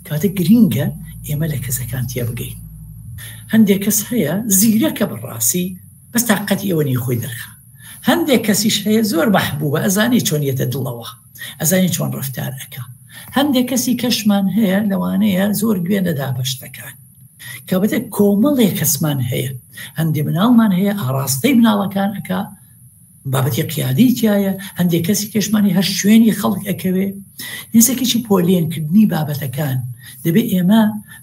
Speaker 2: کاتە گرینگە ئێمە لە کەسەکان تێبگەین هەندێک کەس هەیە زیرەکە بەڕاستی بەس تاقەتی ئەوە نیە خۆی دەرخا هەندێک کەسیش هەیە زۆر مەحبوبە ئەزانی چۆن یەتە دڵەوە ئەزانی چۆن ڕفتار ئەکا هەندێک کەسی کەشمان هەیە لەوانەیە زۆر گوێ نەدا بە شتەکان کەواتە کۆمەڵێک کەسمان هەیە هەندێ مناڵمان هەیە ئاراستەی مناڵەکان ئەکا بابەتی قیادی تایە هەندێک کەسی کەشمانی هەر شوێنی خەڵک ئەکەوێ هێزێکیی پۆلێنکردنی بابەتەکان دەبێ ئێمە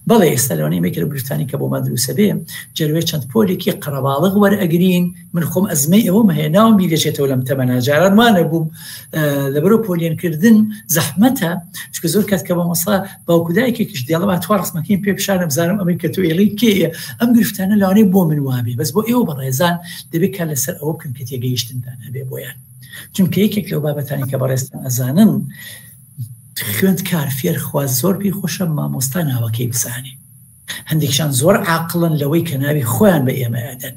Speaker 2: بەڵێ ئێستا لەوانەیە ئێمە لەو گرفتانەی کە بۆمان دروستە بێ جەروێ چەند پۆلێکی قەرەباڵغ وەرئەگرین من خۆم ئەزمەی ئەوەم هەیە ناوم بیرەچێتەوە لەم تەمەنا جاران وانە بووم لەبەرو پۆلێنکردن زەحمەتە چونکە زۆر کات کە مامۆستا باوکو دایکێکیش دێڵە با توا ڕسمەکەیم پێ پیشانە بزانم ئەمەی کە تۆ ئێڵی کێیە ئەم گرفتانە لەوانەیە بۆ من وابێ بەس بۆ ئێوە بەڕێزان دەبێت کار لەسەر ئەوە بکەن کە تێگەیشتنتان هەبێ بۆیان چونکە یەکێک لەو بابەتانی کە بەڕێزتان ئەزانن خوێندکار فێرخواز زۆر پێی خۆشە مامۆستا ناوەکەی بزانێ هەندێکیان زۆر عاقڵن لەوەی کە ناوی خۆیان بە ئێمە ئەدەن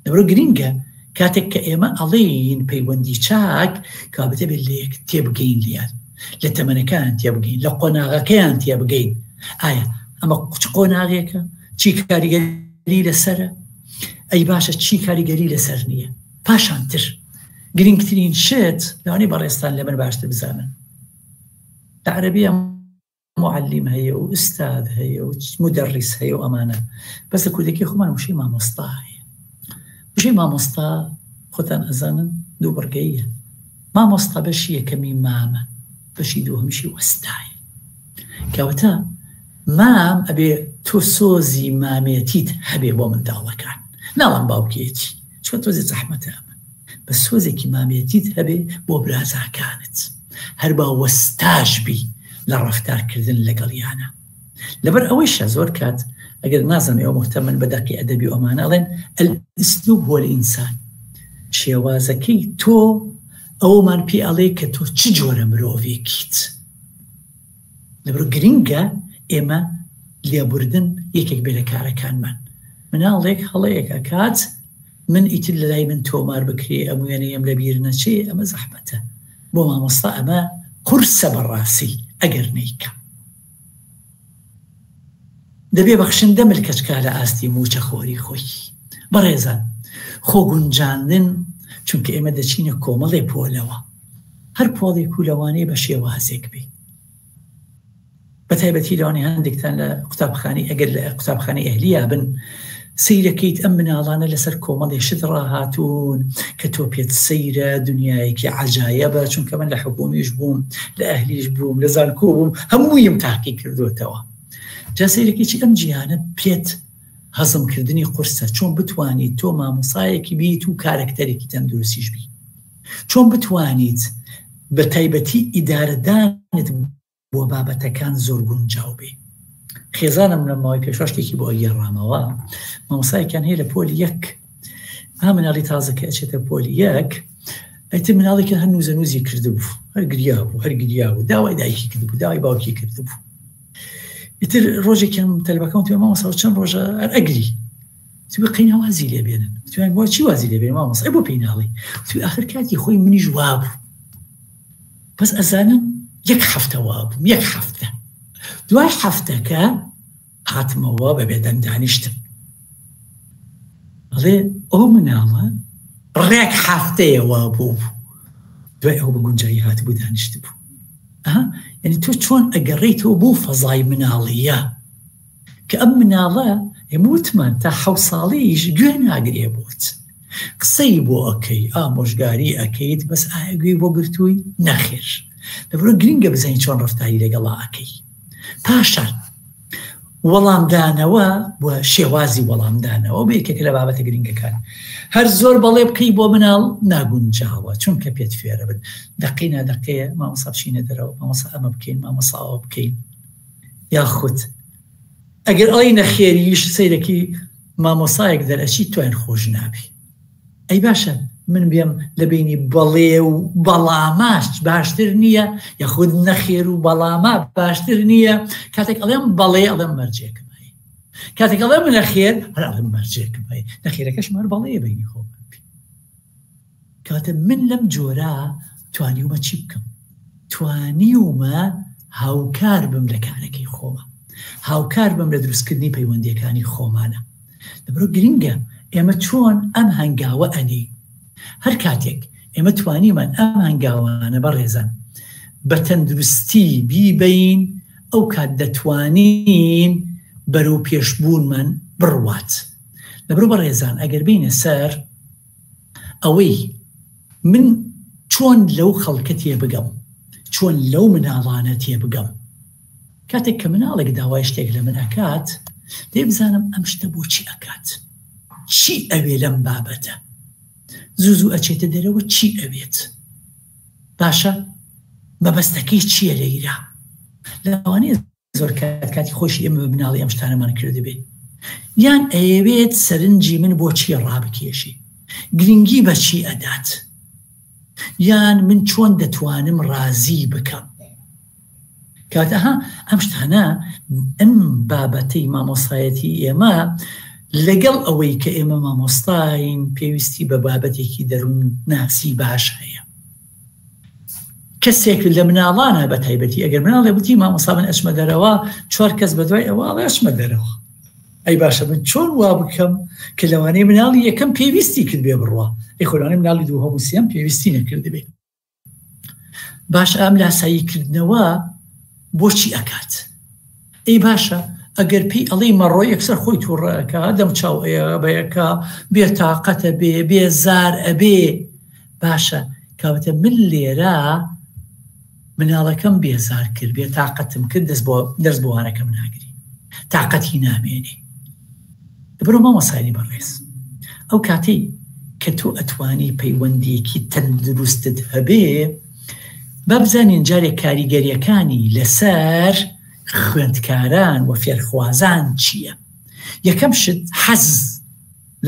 Speaker 2: لەبەرو گرینگە کاتێک کە ئێمە ئەڵێین پەیوەندی چاک کابتە بێت لە یەک تێبگەین لیان لە تەمەنەکان تێبگەین لە قۆناغەکەیان تێبگەین ئایا ئەمە چ قۆناغێکە چی کاریگەری لەسەرە ئەی باشە چی کاریگەری لەسەر نییە پاشانتر گرنگترین شت لەوانەیە بەڕێزتان لە من باشتر بزانن لە عەرەبیە معلم هەیە و ئوستاد هەیە و مدەڕیس هەیە و ئەمانە بەس لە کوردەکەی خۆمان وشەی مامۆستا هەیە وشەی مامۆستا خۆتان ئەزانن دوو بڕگەیە مامۆستا بەشی یەکەمی مامە بەشی دووهەمیشی وەستایە کەواتە مام ئەبێ تۆ سۆزی مامێتیت هەبێ بۆ منداڵەکان ناڵم باوکێتی چۆن تۆزێ زەحمەتە ئەمە بە سۆزێکی مامێتیت هەبێ بۆ برازاکانت هەر با وەستاش بی لە ڕەفتارکردن لەگەڵیانە لەبەر ئەوەیشە زۆر کات ئەگەر نازم ئێوە مهتەمن بە دەقی ئەدەبی و ئەمانە ئەڵێن الاسلوب هو الانسان شێوازەکەی تۆ ئەومان پێ ئەڵێ کە تۆ چ جۆرە مرۆڤێکیت لەبەر گرنگە ئێمە لێبوردن یەکێک بێ لە کارەکانمان مناڵێک هەڵەیەک ئەکات من ئیتر لەلای من تۆمار بکرێ ئەم وێنەیەم لەبیر نەچێ ئەمە زەحمەتە بۆ مامۆستا ئەمە قورسە بەڕاستی ئەگەر نیکە دەبێ بەخشندە ملکەچکا لە ئاستی موچە خۆری خۆی بەڕێزان خۆ گونجاندن چونکە ئێمە دەچینە کۆمەڵێ پۆلەوە هەر پۆڵێک و لەوانەیە بە شێوازێک بێ بە تایبەتی لەوانەیە هەندێکتان لە قوتابخانەی ئەگەر لە قوتابخانەی ئەهلییا بن سەیرەکەیت ئەم مناڵانە لەسەر کۆمەڵێ شت ڕاهاتوون کە تۆ پێت سەیرە دنیایەکی عجایەبە چونکە من لە حکومیش بووم لە ئەهلیش بووم لە زانکۆ بووم هەموویم تاقی کردوێتەوە جا سەیرەکەی چی ئەم جیهانە پێت هەزمکردنی قورسە چۆن بتوانیت تۆ مامۆسایەکی بیت و کارەکتەرێکی تەندروستیش بی چۆن بتوانیت بە تایبەتی ئیدارەدانت بۆ بابەتەکان زۆر گونجاو بێ خێزانم لە ماوەی پێشوە شتێکی بۆ گێڕامەوە مامۆسایەکیان هەیە لە پۆلی یەک ها مناڵی تازە کە ئەچێتە پۆلی یەک ئەیتر مناڵێکیان هەر نوزە نوزی کردبوو هەر گریا بوو هەر گریا بوو داوای دایکی کردبوو داوای باوکی کردبوو ئیتر ڕۆژێکیان تەلبەکەم توێ مامۆستا چەند ڕۆژە هەر ئەگری. وتوی قەینا وازی لێ بێنن. وتویان بۆ چی وازی لێ بێنن مامۆستا؟ ئەی بۆ پێی ناڵێی؟ وتوی ئاخر کاتی خۆی منیش وابوو. بەس ئەزانم یەک هەفتە وابووم، یەک هەفتە. دوای هەفتەکە هاتمەوە بە بێدەنگ دانیشتم. ئەڵێ ئەو مناڵە ڕێک هەفتەیە وابوو دوای ئەو بە گونجایی هاتبوو دانیشتبوو. ئەها یعنی تۆ چۆن ئەگەڕێیتەوە بۆ فەزای مناڵیە کە ئەم مناڵە ئێمە وتمان تا حەو ساڵیش گوێ ناگرێ بۆت قسەی بۆ ئەکەی ئامۆژگاری ئەکەیت بەس ئایا گوێی بۆ گرتووی نەخێر لەبەرئەوە گرنگە بزانین چۆن ڕەفتاری لەگەڵا ئەکەی پاشان وەڵامدانەوە و شێوازی وەڵامدانەوە بە یەکێکە لە بابەتە گرنگەکان هەر زۆر بەڵێ بکەی بۆ مناڵ ناگونجاوە چونکە پێت فێرە بن دەقەی نادەقەیە مامۆسا بچینە دەرەوە مامۆسا ئەمە بکەین مامۆسا ئەوە بکەین یاخود ئەگەر ئەڵی نەخێریش سەیرەکی مامۆسایەک دەرئەچی توان خۆش نابی ئەی باشە من بێم لە بینی بەڵێ و بەڵاماش باشتر نییە یاخود نەخێر و بەڵامە باشتر نییە کاتێک ئەڵێم بەڵێ ئەڵێم مەرجێکم هەیە کاتێک ئەڵێم نەخێر هەر ئەڵێم مەرجێکم هەیە نەخێرەکەش مەر بەڵێ بینی خۆ کەواتە من لەم جۆرە توانیومە چی بکەم؟ توانیومە هاوکار بم لە کارەکەی خۆمە هاوکار بم لە دروستکردنی پەیوەندیەکانی خۆمانە لەبەرئەوە گرنگە ئێمە چۆن ئەم هەنگاوە ئەنێین هەر کاتێک ئێمە توانیمان ئەم هەنگاوانە بەڕێزان بە تەندروستی بیبەین ئەو کات دەتوانین بەرەو پێشبوونمان بڕوات لەبەرئەوە بەڕێزان ئەگەر بینە سەر ئەوەی من چۆن لەو خەڵکە تێبگەم، چۆن لەو مناڵانە تێبگەم. کاتێک کە مناڵێک داوای شتێک لە من ئەکات، دەبێ بزانم ئەم شتە بۆچی ئەکات، چی ئەوێ لەم بابەتە، زوو زوو ئەچێتە دەرەوە چی ئەوێت، باشە مەبەستەکەی چییە لەیرا. لەوانەیە زۆر کات کاتی خۆشی ئێمە بە مناڵی ئەم شتانەمان کردبێ یان ئەیەوێت سەرنجی من بۆ چی ڕابکێشی گرنگی بە چی ئەدات یان من چۆن دەتوانم ڕازی بکەم کاتە ها ئەم شتانە ئەم بابەتەی مامۆستایەتی ئێمە لەگەڵ ئەوەی کە ئێمە مامۆستاین پێویستی بە بابەتێکی دەروون ناسی باش هەیە کەسێک لە مناڵانە بە تایبەتی ئەگەر مناڵێ وتی مامۆستا من ئەچمە دەرەوە چوار کەس بە دوای ئەوە ئەڵێ ئەچمە دەرەوە ئەی باشە من چۆن وا بکەم کە لەوانەیە مناڵی یەکەم پێویستی کرد بێ بڕوا ئەی خۆلانە مناڵی دووهەم و سێم پێویستی نەکردبێ باش ئەم لاسایی کردنەوە بۆچی ئەکات ئەی باشە ئەگەر پێی ئەڵێی مەڕۆ یەکسەر خۆی تووڕە ئەکا دەم چاو ئەیە بەیەکا بێتاقەتە بێ بێزار ئەبێ باشە کاوتە من لێرە مناڵەکەم بێزار کرد بێتاقەتم کرد دەست بۆ دەست بۆ وانەکەم ناگری تاقەتی نامێنێ بڕۆ مامۆسایانی بەڕێز ئەو کاتەی کە تۆ ئەتوانی پەیوەندیەکی تەندروستت هەبێ با بزانین جارێک کاریگەریەکانی لەسەر خوێندکاران و فێرخوازان چییە یەکەم شت حەز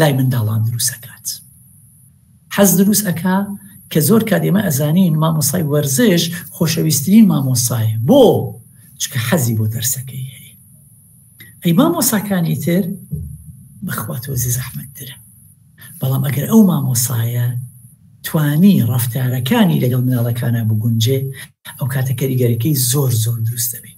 Speaker 2: لای منداڵان دروستەکات حەز دروست ئەکا کە زۆر کات ئێمە ئەزانین مامۆسای وەرزش خۆشەویسترین مامۆسایە بۆ چکە حەزی بۆ دەرسەکەی هەیە ئەی مامۆساکانی تر بەخوا تۆزی زەحمەتترە بەڵام ئەگەر ئەو مامۆسایە توانی ڕەفتارەکانی لەگەڵ مناڵەکانە بگونجێ ئەو کاتە کەریگەرەکەی زۆر زۆر دروست دەبێ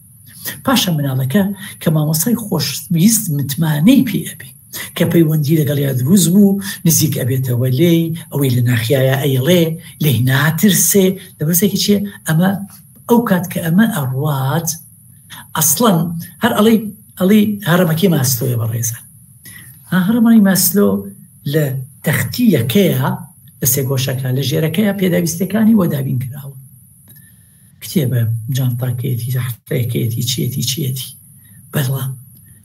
Speaker 2: پاشە مناڵەکە کە مامۆسای خۆشویست متمانەی پێ ئەبێ کە پەیوەندی لەگەڵ یا دروست بوو نزیک ئەبێتەوە لێی ئەوەی لە ناخیایە ئەیڵێ لێی ناترسێ لەبەسێکی چیە ئەمە ئەو کات کە ئەمە ئەڕوات ئەسڵەن هەر ئەڵێی ئەڵێی هەڕەمەکی ماسلۆیە بەڕێزان ها هەڕەمای ماسلۆ لە تەختی یەکەیە لە سێگۆشەکە لە ژێرەکەیە پێداویستەکانی وە دابین کراوە کتێبە جانتاکەیەتی زەحفەکەیەتی چیەتی چیەتی بەڵام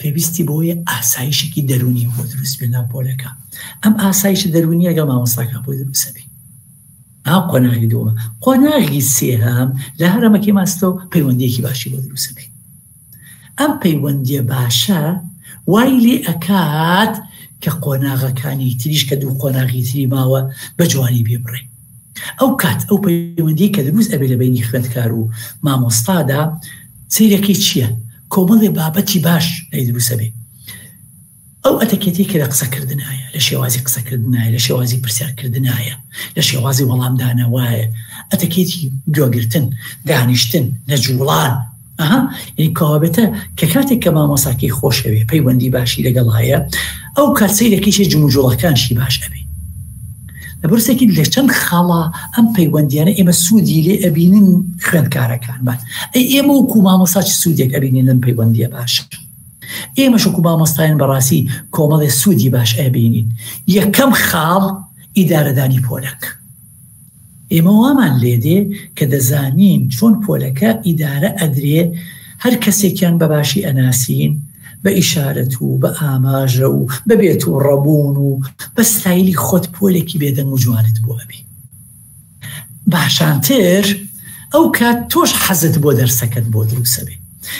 Speaker 2: پێویستی بۆیە ئاسایشێکی دەرونی بۆ دروست بێ ناو پۆلەکە ئەم ئاسایش دەرونیە گەڵ مامۆستاکە بۆ دروستە بێ ئا قۆناغی دووەمە قۆناغی سێهەم لە هەرەمەکی ماستۆ پەیوەندیەکی باشی بۆ دروست بێ ئەم پەیوەندیە باشە وای لێ ئەکات کە قۆناغەکانی تریش کە دوو قۆناغی تری ماوە بە جوانی بێبڕێ ئەو کات ئەو پەیوەندی کە دروست ئەبێ لە بینی خوێندکار و مامۆستادا سیرەکەی چییە کۆمەڵێ بابەتی باش لای دروستە بێ. ئەو ئەتەکێتەی کە لە قسەکردنایە، لە شێوازی قسەکردنایە، لە شێوازی پرسیارکردنایە، لە شێوازی وەڵامدانەوەیە، ئەتەکێتی گوێگرتن، دانیشتن، نەجوڵان. ئەها یعنی کەوابێتە کە کاتێک کە مامۆساکەی خۆشەوێ پەیوەندی باشی لەگەڵ هەیە ئەو کات سەیرەکەیشی جموجوڵەکانشی باش ئەبێ. لە بەرسێکی لە چەند خاڵا ئەم پەیوەندیانە ئێمە سوودی لێ ئەبینن خوێندکارەکانمان. ئەی ئێمە وەکو مامۆسا چ سوودێک ئەبینین لەم پەیوەندیە باشە؟ ئێمەش وەکو مامۆستایان بەڕاستی کۆمەڵێ سوودی باش ئەبینین. یەکەم خاڵ ئیدارەدانی پۆلەک. ئێمە وامان لێدێ کە دەزانین چۆن پۆلەکە ئیدارە ئەدرێ، هەر کەسێکیان بە باشی ئەناسین، بە ئیشارەت و بە ئاماژە و بە بێ توڕەبوون و بە ستایلی خۆت پۆلێکی بێدەنگ و جوانت بۆ ئەبێ. باشانتر ئەو کات تۆش حەزت بۆ دەرسەکەت بۆ دروسەبێ.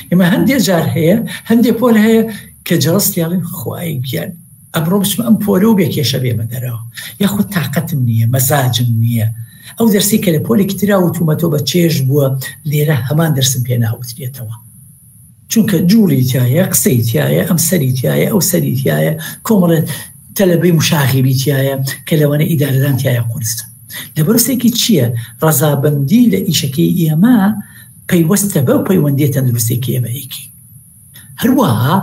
Speaker 2: ئێمە هەندێ جار هەیە هەندێ پۆل هەیە کە جەڵس تیاڵین خوای گیان ئەمڕۆ بچمە ئەم پۆلە و بێ کێشە بێمە دەرەوە یاخود تاقەتم نییە مەزاجم نییە ئەو دەرسی کە لە پۆلێکی ترا وتومەتەوە بە چێژ بووە لێرە هەمان دەرسم پێ ناوترێتەوە چونکە جوڵی تایە قسەی تایە ئەم سەری تایە ئەو سەری تایە کۆمەڵێت تەلەبەی مشاغیبی تایە کە لەوانە ئیدارەدان تایە قورسە لە بەرسێکی چییە ڕەزابندی لە ئیشەکەی ئێمە پەیوەستە بەو پەیوەندیە تەندروستێکی ئێمە ئەیکەین هەروەها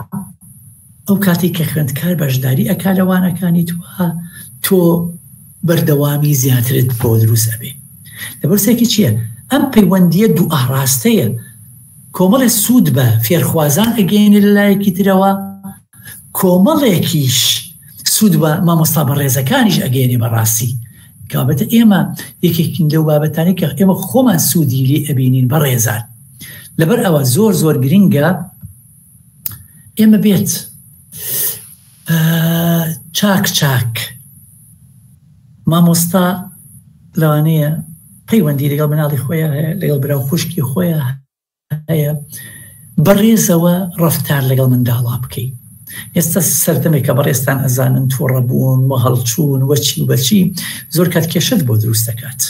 Speaker 2: ئەو کاتێک کە خوێندکار بەشداری ئەکا لە وانەکانی تۆ تۆ بەردەوامی زیاترت بۆ دروست ئەبێ لەبەرسێکی چییە ئەم پەیوەندیە دوو ئاڕاستەیە کۆمەڵێ سوود بە فێرخوازان ئەگەیەنێ لە لایەکی ترەوە کۆمەڵێکیش سوود بە مامۆستا بەڕێزەکانیش ئەگەیەنێ بەڕاستی کابەتە ئێمە یەکێکین لەو بابەتانی کە ئێمە خۆمان سوودی لێ ئەبینین بەڕێزان لەبەر ئەوە زۆر زۆر گرنگە ئێمە بێت چاک چاک مامۆستا لەوانەیە پەیوەندی لەگەڵ مناڵی خۆیان هەیە لەگەڵ برا و خوشکی خۆیان هەیە بەڕێزەوە ڕەفتار لەگەڵ منداڵا بکەی ئێستا سەردەمێکە بەڕێزتان ئەزانن تووڕەبوون و هەڵچوون وەچی وەچی زۆر کات کێشت بۆ دروست دەکات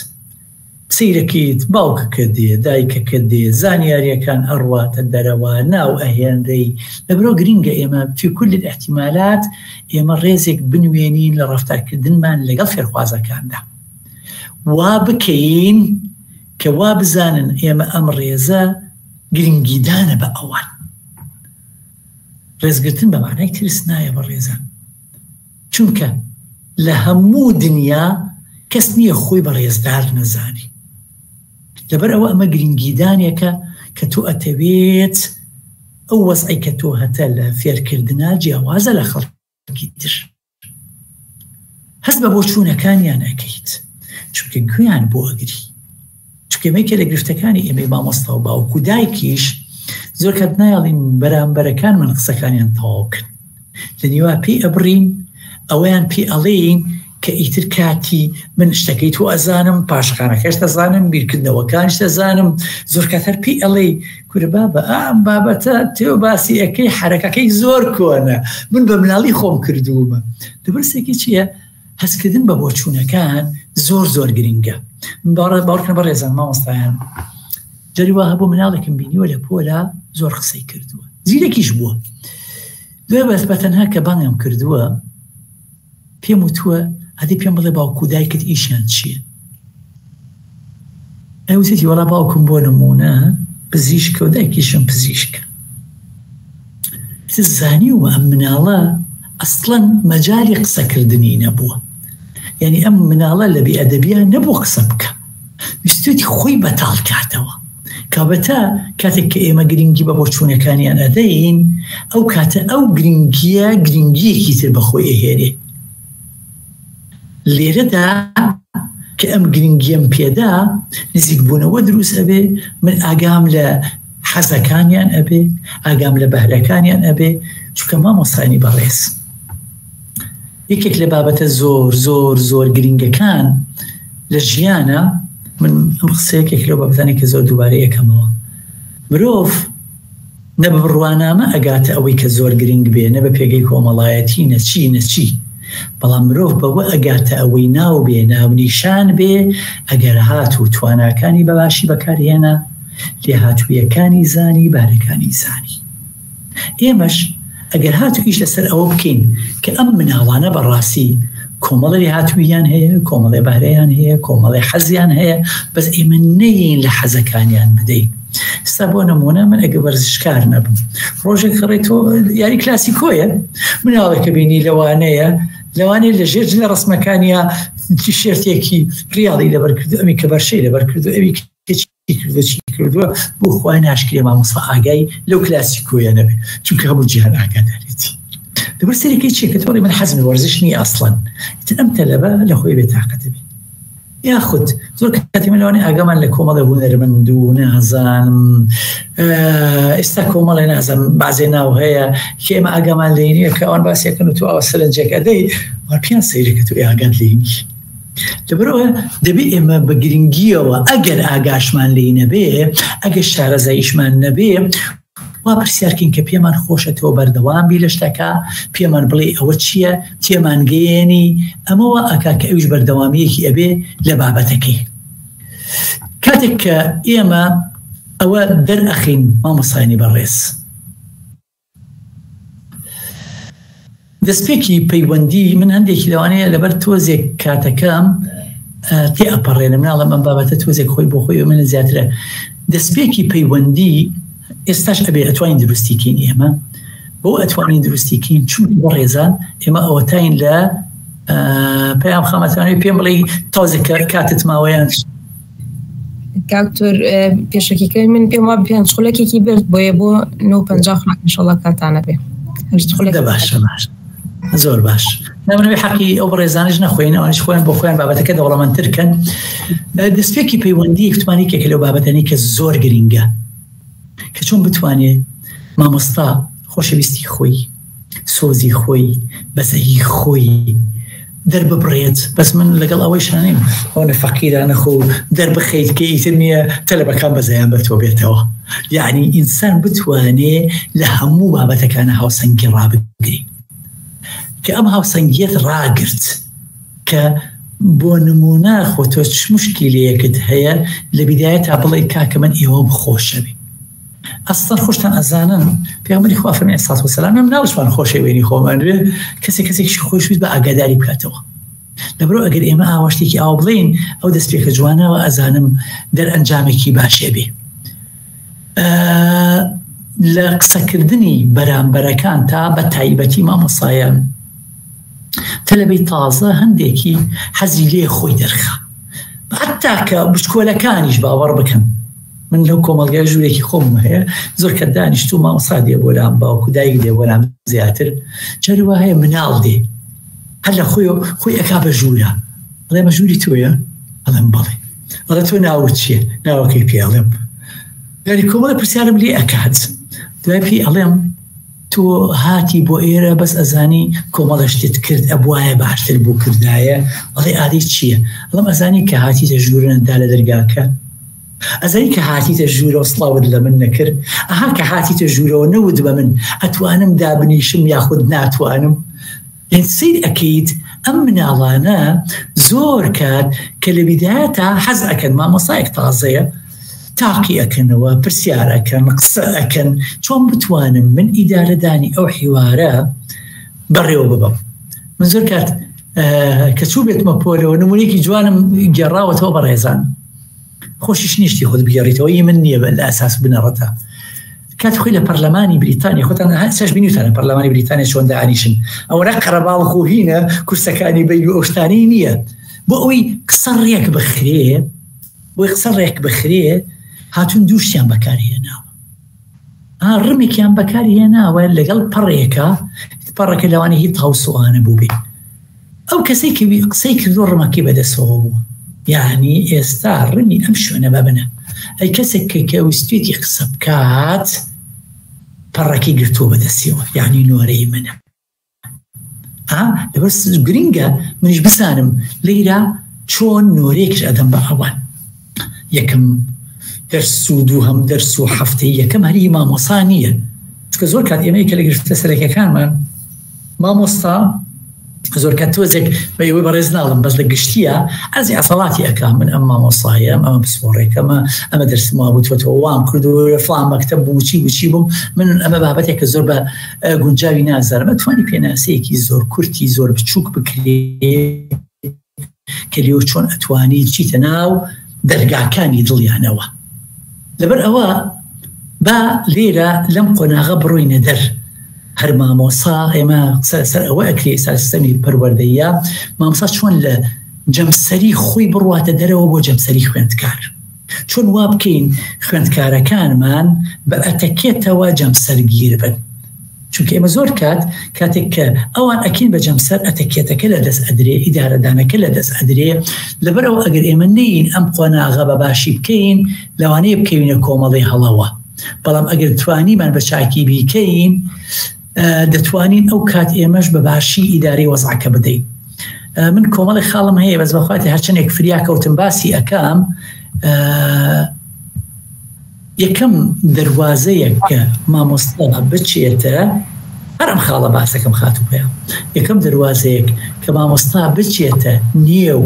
Speaker 2: سەیرەکەیت باوکەکە دێ دایکەکە دێ زانیاریەکان ئەڕواتە دەرەوە ناو ئەهێنرێی لەبرۆ گرنگە ئێمە فی کل الاحتمالات ئێمە ڕێزێک بنوێنین لە ڕەفتارکردنمان لەگەڵ فێرخوازەکاندا وا بکەین کە وا بزانن ئێمە ئەم ڕێزە گرنگیدانە بە ئەوان. ڕێزگرتن بە مانای ترس نایە بە ڕێزان. چونکە لە هەموو دنیا کەس نییە خۆی بە ڕێزدار نەزانی. لەبەر ئەوە ئەمە گرنگیدانێکە کە تۆ ئەتەوێت ئەو وەزعی کە تۆ هەتە لە فێرکردنا جیاوازە لە خەڵکی تر. هەست بە بۆچوونەکانیان ئەکەیت چونکە گوێیان بۆ ئەگری چونکە ئێمە لە گرفتەکانی ئێمەی مامۆستا و باوک و دایکیش زۆر کات نایڵین بەرامبەرەکانمان قسەکانیان تەواو کەن لە نیوا پێی ئەبڕین ئەوەیان پێ ئەڵێین کە ئیتر کاتی من شتەکەی تۆ ئەزانم پاشخانەکەش دەزانم بیرکردنەوەکانش دەزانم زۆر کات هەر پێی ئەڵێی کورە بابە ئەم بابەتە تێ باسی ئەەکەی حرەکەکەی زۆر کۆنە من بە مناڵی خۆم کردوومە دەبرسێکی چییە هەستکردن بە بۆچوونەکان زۆر زۆر گرنگە باوەڕکە بەڕێزان مامۆستایان جاری وا هەبوو مناڵێکم بینیوە لە پۆلا زۆر قسەی کردووە زیرەکیش بووە دوای بەس بە تەنها کە بانگم کردووە پێم وتووە ئەدی پێم بڵێ باوک و دایکت ئیشیان چییە؟ ئەی وتێتی وەڵا باوکم بۆ نموونە پزیشکە و دایکیشم پزیشکە. زانیومە ئەم مناڵە ئەسڵەن مەجالی قسەکردنی نەبووە. یعنی ئەم مناڵە لە بێئەدەبیان نەبوو قسە بکە. ویستویەتی خۆی بەتاڵ کاتەوە. کابەتە کاتێک کە ئێمە گرنگی بە بۆچوونەکانیان ئەدەین ئەو کاتە ئەو گرنگیە گرنگیەکی تر بەخۆی ئەهێنێ. لێرەدا کە ئەم گرنگیەم پێدا نزیکبوونەوە دروست ئەبێ، من ئاگام لە حەزەکانیان ئەبێ، ئاگام لە بەهرەکانیان ئەبێ، چونکە مامۆستایانی بەڕێز یەکێک لە بابەتە زۆر زۆر زۆر گرنگەکان لە ژیانە، من ئەم قسەیە یەکێک لەو بابەتانەی کە زۆر دووبارە یەکەمەوە، مرۆڤ نە بە بڕوانامە ئەگاتە ئەوەی کە زۆر گرنگ بێ، نە بە پێگەی کۆمەڵایەتی، نە چی نە چی، بەڵام مرۆڤ بەوە ئەگاتە ئەوەی ناو بێ، ناونیشان بێ، ئەگەر هاتوو تواناکانی بە باشی بەکار هێنا، لێهاتوویەکانی زانی، بارەکانی زانی. ئێمەش ئەگەر هاتو ئیش لەسەر ئەوە بکەین کە ئەم مناڵانە بەڕاستی کۆمەڵێ لێهاتووییان هەیە، کۆمەڵێ بەهرەیان هەیە، کۆمەڵێ حەزیان هەیە، بەس ئێمە نەیەین لە حەزەکانیان بدەین. ئێستا بۆ نموونە من ئەگەر وەرزشکار نەبم، ڕۆژێک خڕێ تۆ یاری کلاسیکۆیە، مناڵێکە بینی لەوانەیە لەوانەیە لە ژێر جلە ڕەسمەکانیا تیشێرتێکی ڕیاڵی لەبەر کردو ئەمی کە بەرشەی لەبەر کردو ئەوی کە چی کردوە چی کردوە بۆ خوای ناشکرێ مامۆستا ئاگای لەو کلاسیکۆیە نەبێ چونکە هەموو جیهان ئاگادارێتی لەبەر سەرەکەی چیە کە تۆ من حەزم لە وەرزش نییە ئەسڵەن ئیتر ئەم تەلەبە لە خۆی بێتاقەتە بێ یاخود زۆر کاتی من لەوانەیە ئاگامان لە کۆمەڵێ هونەرمەند و نازانم ئێستا کۆمەڵێ نازانم بازێ ناو هەیە کە ئێمە ئاگامان لێ نییە کە ئەوان باسیەکەن و تۆ ئەوە سەرنجێک ئەدەی پێیان سەیرەکە تۆ ئاگات لێ نییە لەبەرئەوە دەبێ ئێمە بە گرنگیەوە ئەگەر ئاگاشمان لێی نەبێ، ئەگەر شارەزاییشمان نەبێ، وا پرسیارکەین کە پێمان خۆشە تۆ بەردەوام بی لە شتەکە، پێمان بڵێ ئەوە چییە، تێمان گەیەنی، ئەمە وا ئەکا کە ئەویش بەردەوامییەکی ئەبێ لە بابەتەکەی. کاتێک کە ئێمە ئەوە دەرئەخەین مامۆستایانی بەڕێز، دەستپێکی پەیوەندی من هەندێکی لەوانەیە لەبەر تۆزێک کاتەکەم تێ ئەپەڕێنم ناڵم ئەم بابەتە تۆزێک خۆی بۆ خۆی منە زیاترە دەستپێکی پەیوەندی ئێستاش ئەبێ ئەتوانین دروستیکەین ئێمە بۆ ئەتوانین دروستیکەین چون بەڕێزان ئێمە ئەوەتاین لە پەیام خامەتانەوەی پێم بڵێ تازێک کاتت ماوەیان
Speaker 1: کاکتۆر پێشەکیەکەی من پێم وا پێنج خولەکێکی برد بۆیە بۆ 9:50 خولەک ئینشەڵا کاتانە بێ هەشت خولەک
Speaker 2: باشە باش زۆر باش نامنەوەی حەقی ئەو بەڕێزانش نەخۆین ئەوانش خۆیان بۆ خۆیان بابەتەکە دەوڵەمەندتر کەن دەستپێکی پەیوەندی فتمانی کێکە لەو بابەتەنی کە زۆر گرنگە کە چۆن بتوانێ مامۆستا خۆشەویستی خۆی سۆزی خۆی بەزەیی خۆی دەرببڕێت بەس من لەگەڵ ئەوەی شانیم ئەوەنە فەقیرانە خۆ دەربخەیت کە ئیتر نییە تەلەبەکان بەزەیان بە تۆ بێتەوە یعنی ئینسان بتوانێ لە هەموو بابەتەکانە هاوسەنگی ڕابگری کە ئەم هاوسەنگیەت ڕاگرت کە بۆ نمونە خۆ تۆ چ مشکیلەیەکت هەیە لە بیدایەتا بڵێ کاکە من ئێوەم خۆشەوێ ئەسڵەن خۆشتان ئەزانن پێغەمبەری خوا فەرمی علیه الصلاة والسلام ئێمە مناڵشمان خۆشەوێنی خۆمان بێ کەسێک کەسێکیشی خۆشویست بە ئاگاداری بکاتەوە لەبەرئەوە ئەگەر ئێمە ئاوا شتێکی ئاوا بڵێین ئەو دەستپێکە جوانەوە ئەزانم دەرئەنجامێکی باشێ بێ لە قسەکردنی بەرامبەرەکان تا بە تایبەتی مامۆسایان تەلەبەی تازە هەندێکی حەزی لێ خۆی دەرخا حتا کە بچکۆلەکانیش باوەڕ بکەن من لەو کۆمەڵگای ژوورێکی خۆمم هەیە زۆر کە دانیشتوو مامۆستا دێ بۆ لام باوک و دایک دێ بۆ لام زیاتر جاری وا هەیە مناڵ دێ هەر لە خۆی خۆی ئەکا بە ژوورە ئەڵێ مە ژووری تۆیە ئەڵێم بەڵێ ئەڵێ تۆ ناوت چییە ناوەکەی پێ ئەڵێم یاری کۆمەڵە پرسیارم لێ ئەکات دوای پێی ئەڵێم تۆ هاتی بۆ ئێرە بەس ئەزانی کۆمەڵە شتت کرد ئەبوایە باشتر بوو کردایە ئەڵێ ئادەی چییە ئەڵێم ئەزانی کە هاتیتە ژوورە دا لە دەرگاکە ئەزانی کە هاتیتە ژوورەوە سڵاوت لە من نەکرد ئەها کە هاتیتە ژوورەوە نەوت بە من ئەتوانم دابنیشم یاخود ناتوانم یان سەیر ئەکەیت ئەم مناڵانە زۆر کات کە لە بیدایەتا حەز ئەکەن مامۆسایەک تازەیە تاقی ئەکەنەوە پرسیار ئەکەن قسە ئەکەن چۆن بتوانم من ئیدارەدانی ئەو حیوارە بەڕێوە ببەم من زۆر کات کە چوو بێتمە پۆلەوە نمونێکی جوانم گێڕاوەتەوە بە ڕێزان خۆشیش نیشتی خۆت بگێڕیتەوە ئی من نییە بە لە ئەساس بنەڕەتە کات خۆی لە پەرلەمانی بریتانیا خۆتان هەر بینیتانە پەرلەمانی بریتانیا چۆن دانیشن ئەوەنە قەرەباڵخ و هینە کورسەکانی بین و ئەو شتانەی نییە بۆ ئەوەی قسە ڕێک بخرێ بۆی قسە ڕێک بخرێ هاتون دووشتیان بەکارهێناوە ئا ڕمێکیان بەکارهێناوە لەگەڵ پەڕێکە پەڕەکە لەوانە هی تاوسوانە بوو بێ ئەو کەسەی کە قسەی کردو ڕمەکەی بەدەستەوە بوو یعنی ئێستا ڕمی ئەم شوێنە بەبنە ئەی کەسێک کە کە ویستێتی قسە بکات پەڕەکەی گرتووە بەدەستیەوە یعنی نۆرەی منە ئا لەبەر گرنگە منیش بزانم لەیرا چۆن نۆرەیەکش ئەدەم بە ئەوان یەکەم دەرس و دووهەم دەرس و هەفتەی یەکەم هەری مامۆسا نییە چکە زۆر کات ئێمە کە لە گرفتە سەرەکیەکانمان مامۆستا. زۆر کات تۆزێک بە ئێوەی بەڕێز ناڵم بەس لە گشتیە عەرزی عەسەڵاتی ئەکا من ئەم مامۆستایەم ئەمە پسپۆڕێکەمە ئەمە دەرسم وا بووتوەتەوە وام کردو لە فڵان مەکتەب بووم چی بوو چی بووم من ئەمە بابەتێکە زۆر بە گونجاوی نازانم ئەتوانی پێناسەیەکی زۆر کورتی زۆر بچووک بکرێ کە لێو چۆن ئەتوانی بچیتە ناو دەرگاکانی دڵیانەوە لەبەر ئەوە با لێرە لەم قۆناغە بڕۆینە دەر هەر مامۆسا ئێمە قسە لەسەر ئەوە ئەکرێ ئێستا سیستەمی پەروەردەیە مامۆسا چۆن لە جەمسەری خۆی بڕواتە دەرەوە بۆ جەمسەری خوێندکار چۆن وا بکەین خوێندکارەکانمان بە ئەتەکێتەوە جەمسەرگیر بن چونکە ئێمە زۆر کات کاتێک کە ئەوان ئەکەین بە جەمسەر ئەتەکێتەکە لە دەست ئەدرێ ئیدارەدانەکە لە دەست ئەدرێ لەبەرئەوە ئەگەر ئێمە نەیین ئەم قۆناغە بە باشی بکەین لەوانەیە بکەوینە کۆمەڵی هەڵەوە بەڵام ئەگەر توانیمان بە چاکی بیکەین دەتوانین ئەو کات ئێمەش بە باشی ئیدارەی وەزعەکە بدەین من کۆمەڵی خاڵم هەیە بەس بەخواتی هەرچەندێک فریا کەوتم باسی ئەکەم یەکەم دەروازەیەک کە مامۆستا بچێتە هەر ئەم خاڵە باسەکەم خاتوو پەیام یەکەم دەروازەیەک کە مامۆستا بچێتە نێو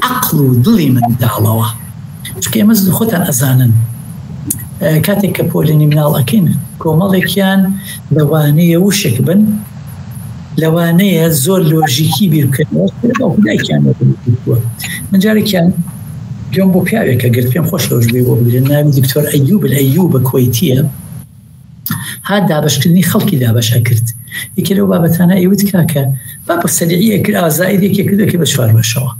Speaker 2: عەقڵ و دڵی منداڵەوە چونکە ئێمە خۆتان ئەزانن کاتێک کە پۆلێنی مناڵ ئەکەین کۆمەڵێکیان لەوانەیە وشک بن لەوانەیە زۆر لۆژیکی بیر بکەنەوە باوکو دایکیان وە من جارێکیان گوێم بۆ پیاوێکە گرت پێم خۆش لەوش بێ بۆ بگرن ناوی دکتۆر ئەیوب ئەیوب کوەیتیە هات دابەشکردنی خەڵکی دابەش ئەکرد یەکێ لەو بابەتانە ئەیوت کاکە با بە سەریعی ئەکرد ئازائید یەکێ کرد یەکێ بە چوار بەشەوە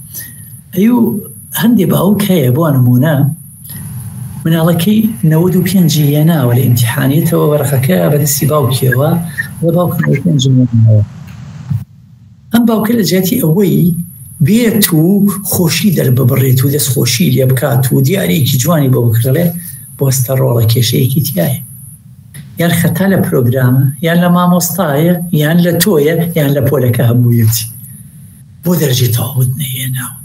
Speaker 2: ئەیو هەندێ باوک هەیە بۆ نمونە مناڵەکەی 95 هێناوە لە ئیمتیحانیەتەوە وەرەقەکە بەدەستی باوکیەوە و باوکم 95 هێناوە ئەم باوکە لە جیاتی ئەوەی بێت و خۆشی دەرببڕێت و دەست خۆشی لێ بکات و دیارێکی جوانی بۆ بکڕێ بۆستە ڕۆڵە کێشەیەکی تایە یان خەتا لە پرۆگرامە یان لە مامۆستایە یان لە تۆیە یان لە پۆلەکە هەموویەتی بۆ دەرەجەی تەواوت نەهێناوە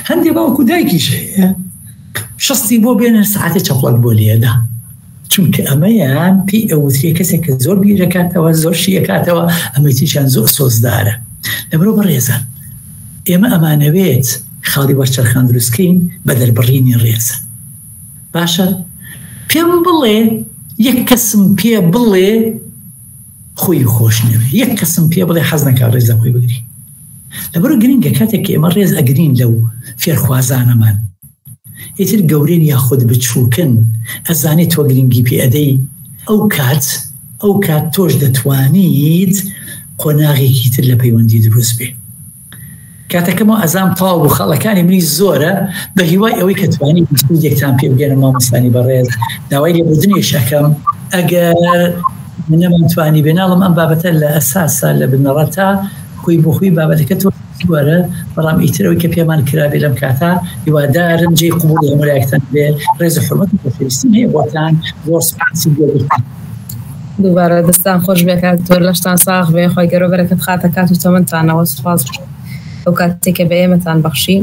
Speaker 2: هەندێ باوک و دایکیش هەیە شەستی بۆ بێنن ساعتێ چەپڵەک بۆ لێدا چونکە ئەمەیان پێی ئەوترێ کەسێک کە زۆر بیرەکاتەوە زۆر شیەکاتەوە ئەمەی تریشیان زۆر سۆزدارە لەبەرەوە بەڕێزان ئێمە ئەمانەوێت خاڵی وەرچەرخان دروستکەین بە دەربڕینی ڕێزە باشە پێم بڵێ یەک کەسم پێ بڵێ خۆی خۆش نەوێ یەک کەسم پێ بڵێ حەز نەکا ڕێز لە خۆی بگری لەبەرو گرنگە کاتێک کە ئێمە ڕێز ئەگرین لەو فێرخوازانەمان ئیتر گەورەن یاخود بچووکن ئەزانێ تۆ گرنگی پێ ئەدەی ئەو کات ئەو کات تۆش دەتوانیت قۆناغێکی تر لە پەیوەندی دروست بێ کاتەکەمەوە ئەزام تەواو بوو خاڵەکانی منی زۆرە بە هیوای ئەوەی کە توانی سوودێکتان پێ بگەنم مامۆستانی بەڕێز داوای لێبوردنیش ئەکەم ئەگەر نەمانتوانی بێ ناڵم ئەم بابەتە لە ئەساسا لە بنەڕەتا خۆی بۆ خۆی بابەتەکە تۆ وەرە بەڵام ئیتر ئەوەی کە پێمان کرابێ لەم کاتە هیوادارم جێی قبوڵی هەموو لایەکتان بێ ڕێز و حورمەت و خۆشەویستیم هەیە بۆتان زۆر سوپاسی گوێگرتن.
Speaker 1: دووبارە دەستان خۆش بێ کاک دکتۆر لەشتان ساغ بێ خوای گەورە بەرەکەت خاتە کات و تەمەنتانەوە سوپاس ئەو کاتێک کە بە ئێمەتان بەخشی.